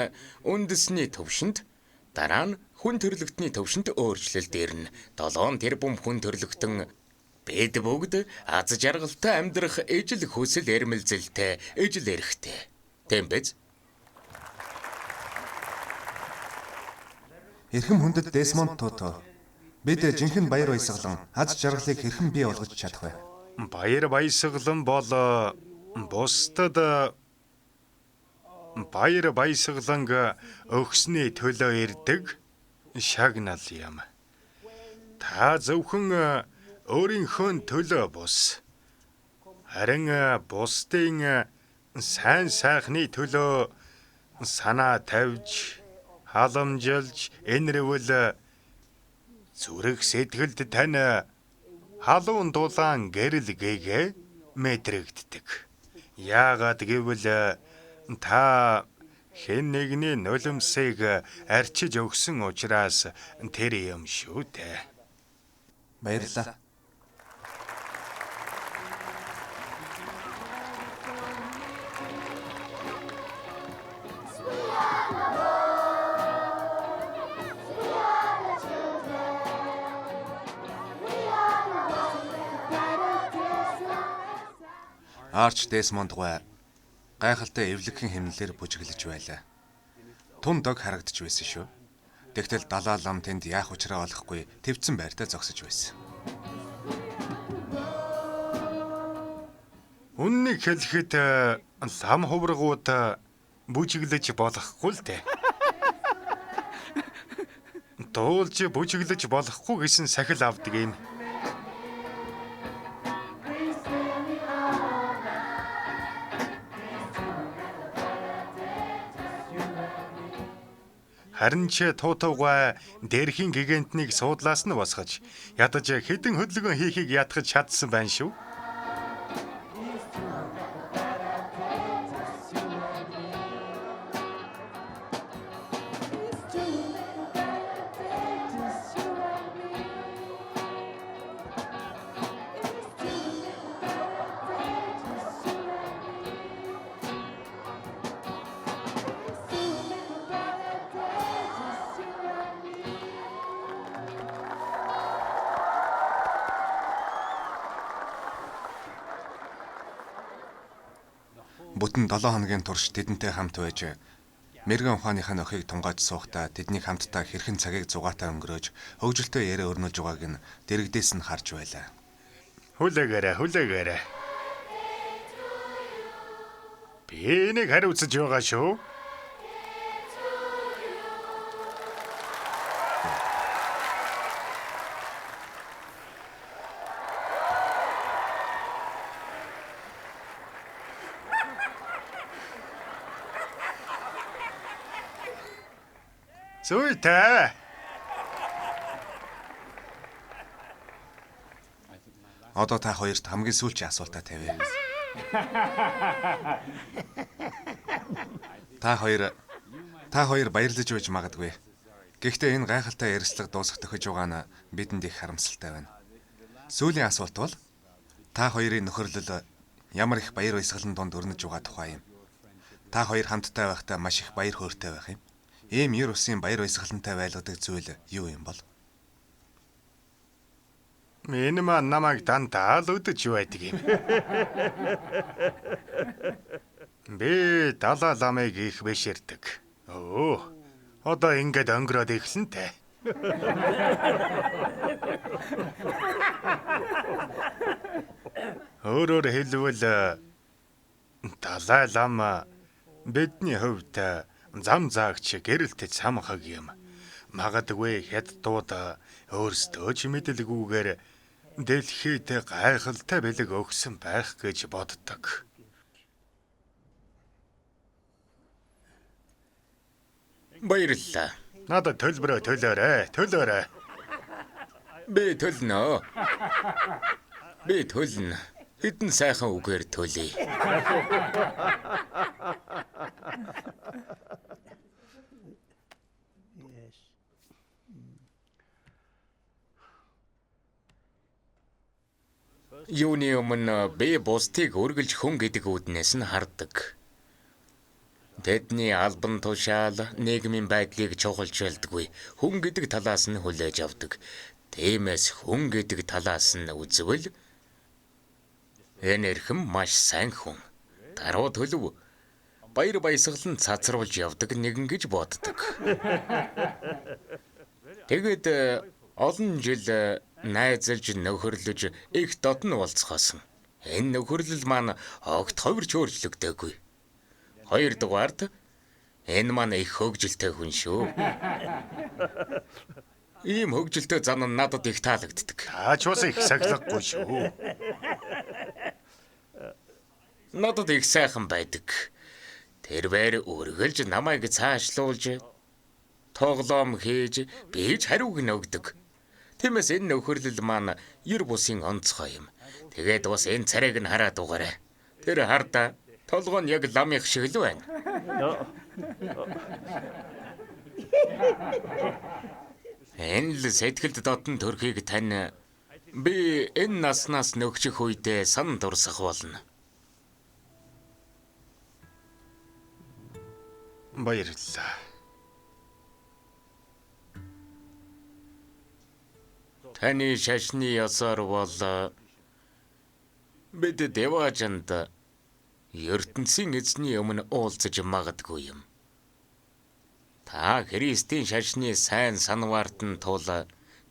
үндэсний төвшөнд, дараа нь хүн төрөлхтний төвшөнд өөрчлөлт ирнэ. 7 тэрбум хүн төрөлхтөн бид бүгд аз жаргалтай амьдрах ижил хүсэл эрмэлзэлтэй ижил эрхтэй. Тийм биз? Эрхэм хүндэт Десмонд Туту, бид жинхэнэ баяр баясгалан аз жаргалыг хэрхэн бий болгож чадах вэ? Баяр баясгалан бол бусдад баяр баясгаланг өгсөний төлөө ирдэг шагнал юм. Та зөвхөн өөрийнхөө төлөө бус, харин бусдын сайн сайхны төлөө санаа тавьж, халамжилж энэрвэл зүрх сэтгэлд тань халуун дулаан гэрэл гээгээ мэдрэгддэг. Яагаад гэвэл та хэн нэгний нулимсыг арчиж өгсөн учраас тэр юм шүү дээ. Баярлалаа. Арч Десмонд гуай гайхалтай эвлэгхэн хэмнэлээр бүжиглэж байлаа. Тун дог харагдаж байсан шүү. Тэгтэл Далай лам тэнд яах учраа олохгүй твцэн байртаа зогсож байсан. Үннийг хэлэхэд лам хуврагууд бүжиглэж болохгүй л дээ. Дуулж бүжиглэж болохгүй гэсэн сахил авдаг юм. Харин ч Тутугай дэрхийн гигантнийг суудлаас нь босгож ядаж хэдэн хөдөлгөөн хийхийг ятгах чадсан байна шүү. Бүтэн 7 хоногийн турш тэдэнтэй хамт байж мэргэн ухааныхаа нөхийг тунгааж суухдаа тэднийг хамтдаа хэрхэн цагийг зугаатай өнгөрөөж хөгжилтэй яриа өрнөж байгааг нь дэрэгдээс нь харж байлаа. Хүлээгээрэй, хүлээгээрэй. Би энийг хариуцаж байгаа шүү. Зүйтэй. Одоо та хоёрт хамгийн сүүлчийн асуултаа тавья. Та хоёр баярлаж байж магадгүй. Гэхдээ энэ гайхалтай ярилцлага дуусах төхөж байгаа нь бидэнд их харамсалтай байна. Сүүлийн асуулт бол та хоёрын нөхөрлөл ямар их баяр баясгалан дунд өрнөж байгаа тухай юм. Та хоёр хамттай байхдаа маш их баяр хөөртэй байх юм. Ийм ер усын баяр баясгалантай байлгадаг зүйл юу юм бол? Энэ маань намайг дандаа л өдөж байдаг юм. Би Далай ламыг их биширдэг. Өө, одоо ингээд өнгөрөөд эхлэн тэ. Өөрөөр хэлбэл Далай лам бидний хувьд зам заагч гэрэлтэй самхаг юм. Магадгүй хятадууд өөрсдөө ч мэдэлгүйгээр дэлхийд гайхалтай бэлэг өгсөн байх гэж боддог. Баярлалаа. Надад төлбөрөө төлөөрэй, төлөөрэй. Би төлнө. Би төлнө. Хэдэн сайхан үгээр төлье. Юуны өмнө би бусдыг үргэлж хүн гэдэг үүднээс нь хардаг. Тэдний албан тушаал, нийгмийн байдлыг чухалчилдаггүй. Хүн гэдэг талаас нь хүлээж авдаг. Тиймээс хүн гэдэг талаас нь үзвэл энэ эрхэм маш сайн хүн. Даруй төлөв баяр баясгалан цацруулж явдаг нэгэн гэж боддог. Тэгээд олон жил найзалж, нөхөрлөж их дотн уулзхаасан. Энэ нөхөрлөл маань огт ховирч өөрчлөгдөөгүй. Хоёрдугаарт энэ маань их хөгжилтэй хүн шүү. Ийм хөгжилтэй зан нь надад их таалагддаг. Та ч бас их сахилгагүй шүү. Надад их сайхан байдаг. Тэрвэр үргэлж намайг цаашлуулж, тоглоом хийж, би ч хариуг нь өгдөг. Тиймээс энэ нөхөрлөл маань ер бусын онцгой юм. Тэгээд бас энэ царайг нь хараад угаарай. Тэр хардаа толгой нь яг ламынх шиг л байна. Энэ л сэтгэлд дотн төрхийг тань би энэ наснаас нөхчих үедээ сан дурсах болно. Баярлалаа. Таны шашны ёсоор бол бид Деважанд ертөнцийн эзний өмнө уулзаж магадгүй юм. Та Христийн шашны сайн санваарт нь тул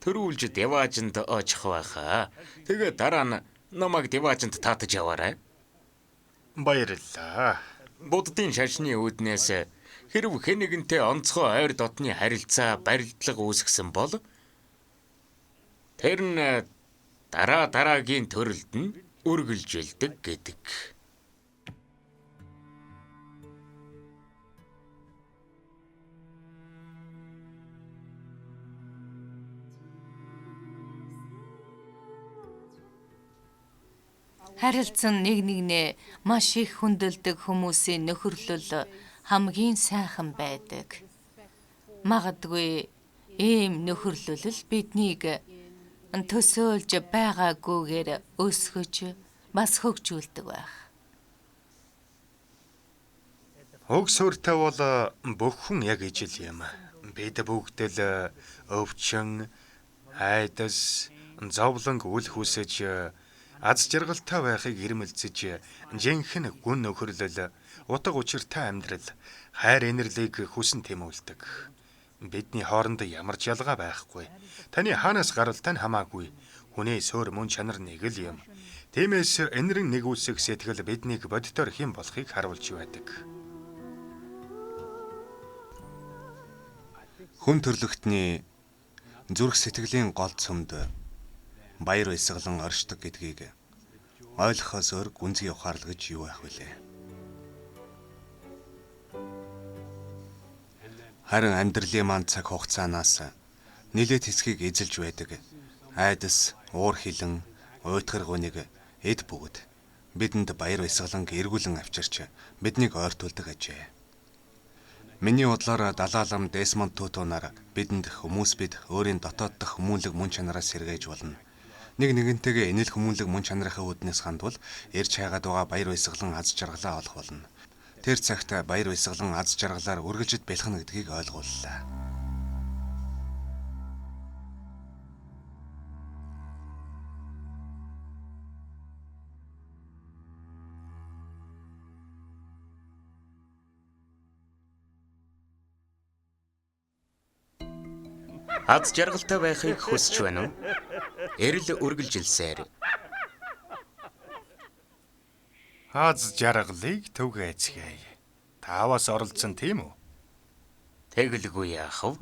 төрүүлж Деважанд очих байхаа. Тэгээ дараа нь намайг Деважанд таатаж яваарай. Баярлалаа. Буддын шашны үүднээс хэрв хэн нэгэнтэй онцгой ойр дотны харилцаа, барилдлага үүсгэсэн бол тэр нь дараа дараагийн төрөлд нь үргэлжилдэг гэдэг. Харилцан нэг нэгнээ маш их хүндэлдэг хүмүүсийн нөхөрлөл хамгийн сайхан байдаг. Магадгүй ийм нөхөрлөл биднийг төсөөлж байгаагүйгээр өсгөж бас хөгжүүлдэг байх. Уг суурьтай бол бүх хүн яг ижил юм. Бид бүгд л өвчин, айдас, зовлон үл хүсэж аз жаргалтай байхыг ирмэлцэж жинхэнэ гүн нөхөрлөл, утга учиртай амьдрал, хайр инэрлийг хүсэн тэмүүлдэг. Бидний хооронд ямар ч ялгаа байхгүй. Таны хаанаас гаралтай нь хамаагүй. Хүний суурь мөн чанар нэг л юм. Тиймээс энэрэн нэгүүлсэх сэтгэл биднийг бодитоор хэн болохыг харуулж байдаг. Хүн төрлөختний зүрх сэтгэлийн гол цөмд баяр баясгалан оршдог гэдгийг ойлгохоос өөр гүнзгий ухаарлал гэж юу байх вүлээ. Харин амьдралын маань цаг хугацаанаас нэлээд хэсгийг эзэлж байдаг айдас, уур хилэн, уйтгар гуниг эд бүгд бидэнд баяр баясгаланг эргүүлэн авчирч биднийг ойртуулдаг ажээ. Миний бодлоор Далай лам Десмонд Туту нар бидэнд хүмүүс бид өөрийн дотоод дах хүмүүнлэг мөн чанараас сэргээж болно. Нэг нэгэнтэйгээ энэл хүмүүнлэг мөн чанарынхаа үүднээс хандвал эрж хайгаад байгаа баяр баясгалан аз жаргалаа олох болно. Тэр цагт баяр баясгалан аз жаргалаар үргэлжид бэлхнэ гэдгийг ойлгууллаа. Аз жаргалтай байхыг хүсэж байна уу? Эрэл үргэлжилсээр. Аз жаргалыг түгээцгээе. Тааваас оролцсон тийм үү? Тэгэлгүй яах вэ?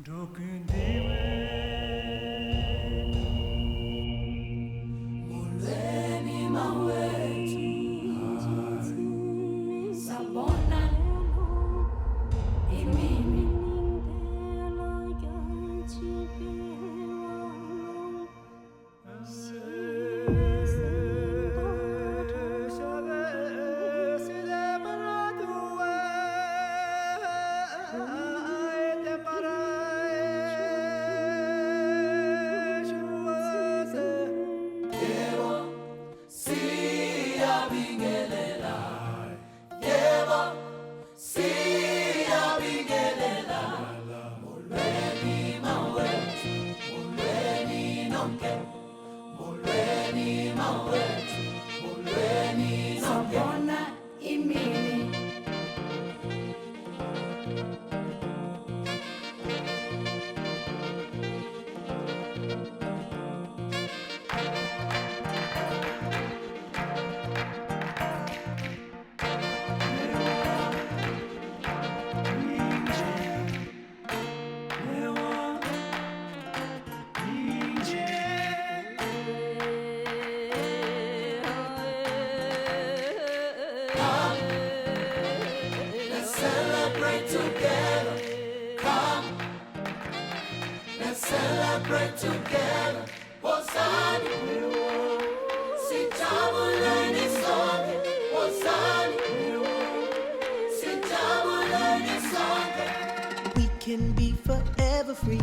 We can be forever free,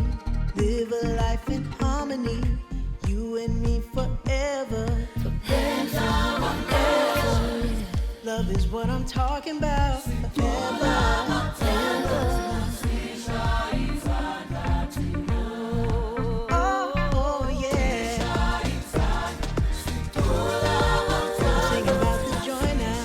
live a life in harmony. You and me forever. Forever. Love is what I'm talking about. Forever. Oh, yeah. Sing about the joy now.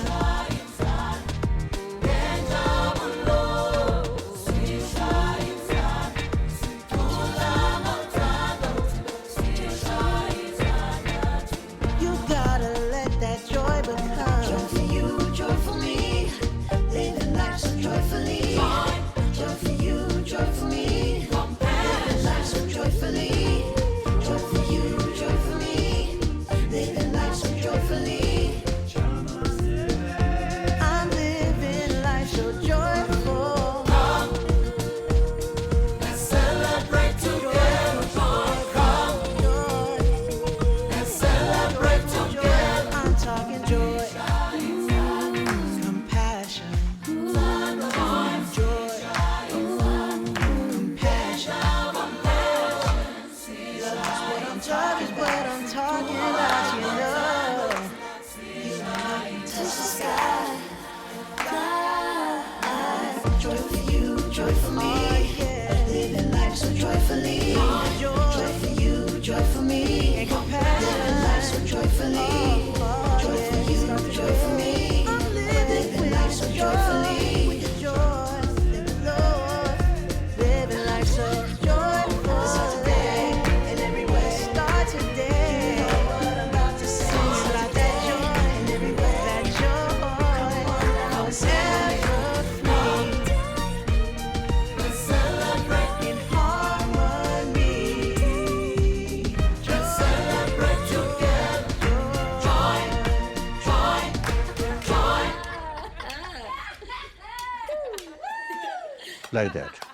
You gotta let that joy become. Joy for you, joy for me. Living life so joyfully. Joy for you, joy for me. Living life so joyfully. Joy for you, joy for me. Living life so joyfully. I'm living life so joyful. Let's celebrate together. Come, Joy, let's celebrate together. I'm talking joy. Compassion. Joy. Compassion. Love is what I'm talking, is what I'm talking about, you know. You and I can touch the sky. Fly. Joy for you, joy for me. Living life so joyfully. Joy for you, joy for me. Living life so joyfully. Joy for you, joy for me. Living life so joyfully. Living life so joyful. Today, in every way. Start today. You know what I'm about to say. Start that joy in every way. That joy. Forever free. Let's celebrate. In harmony. Let's celebrate together. Joy, joy, joy. Like that.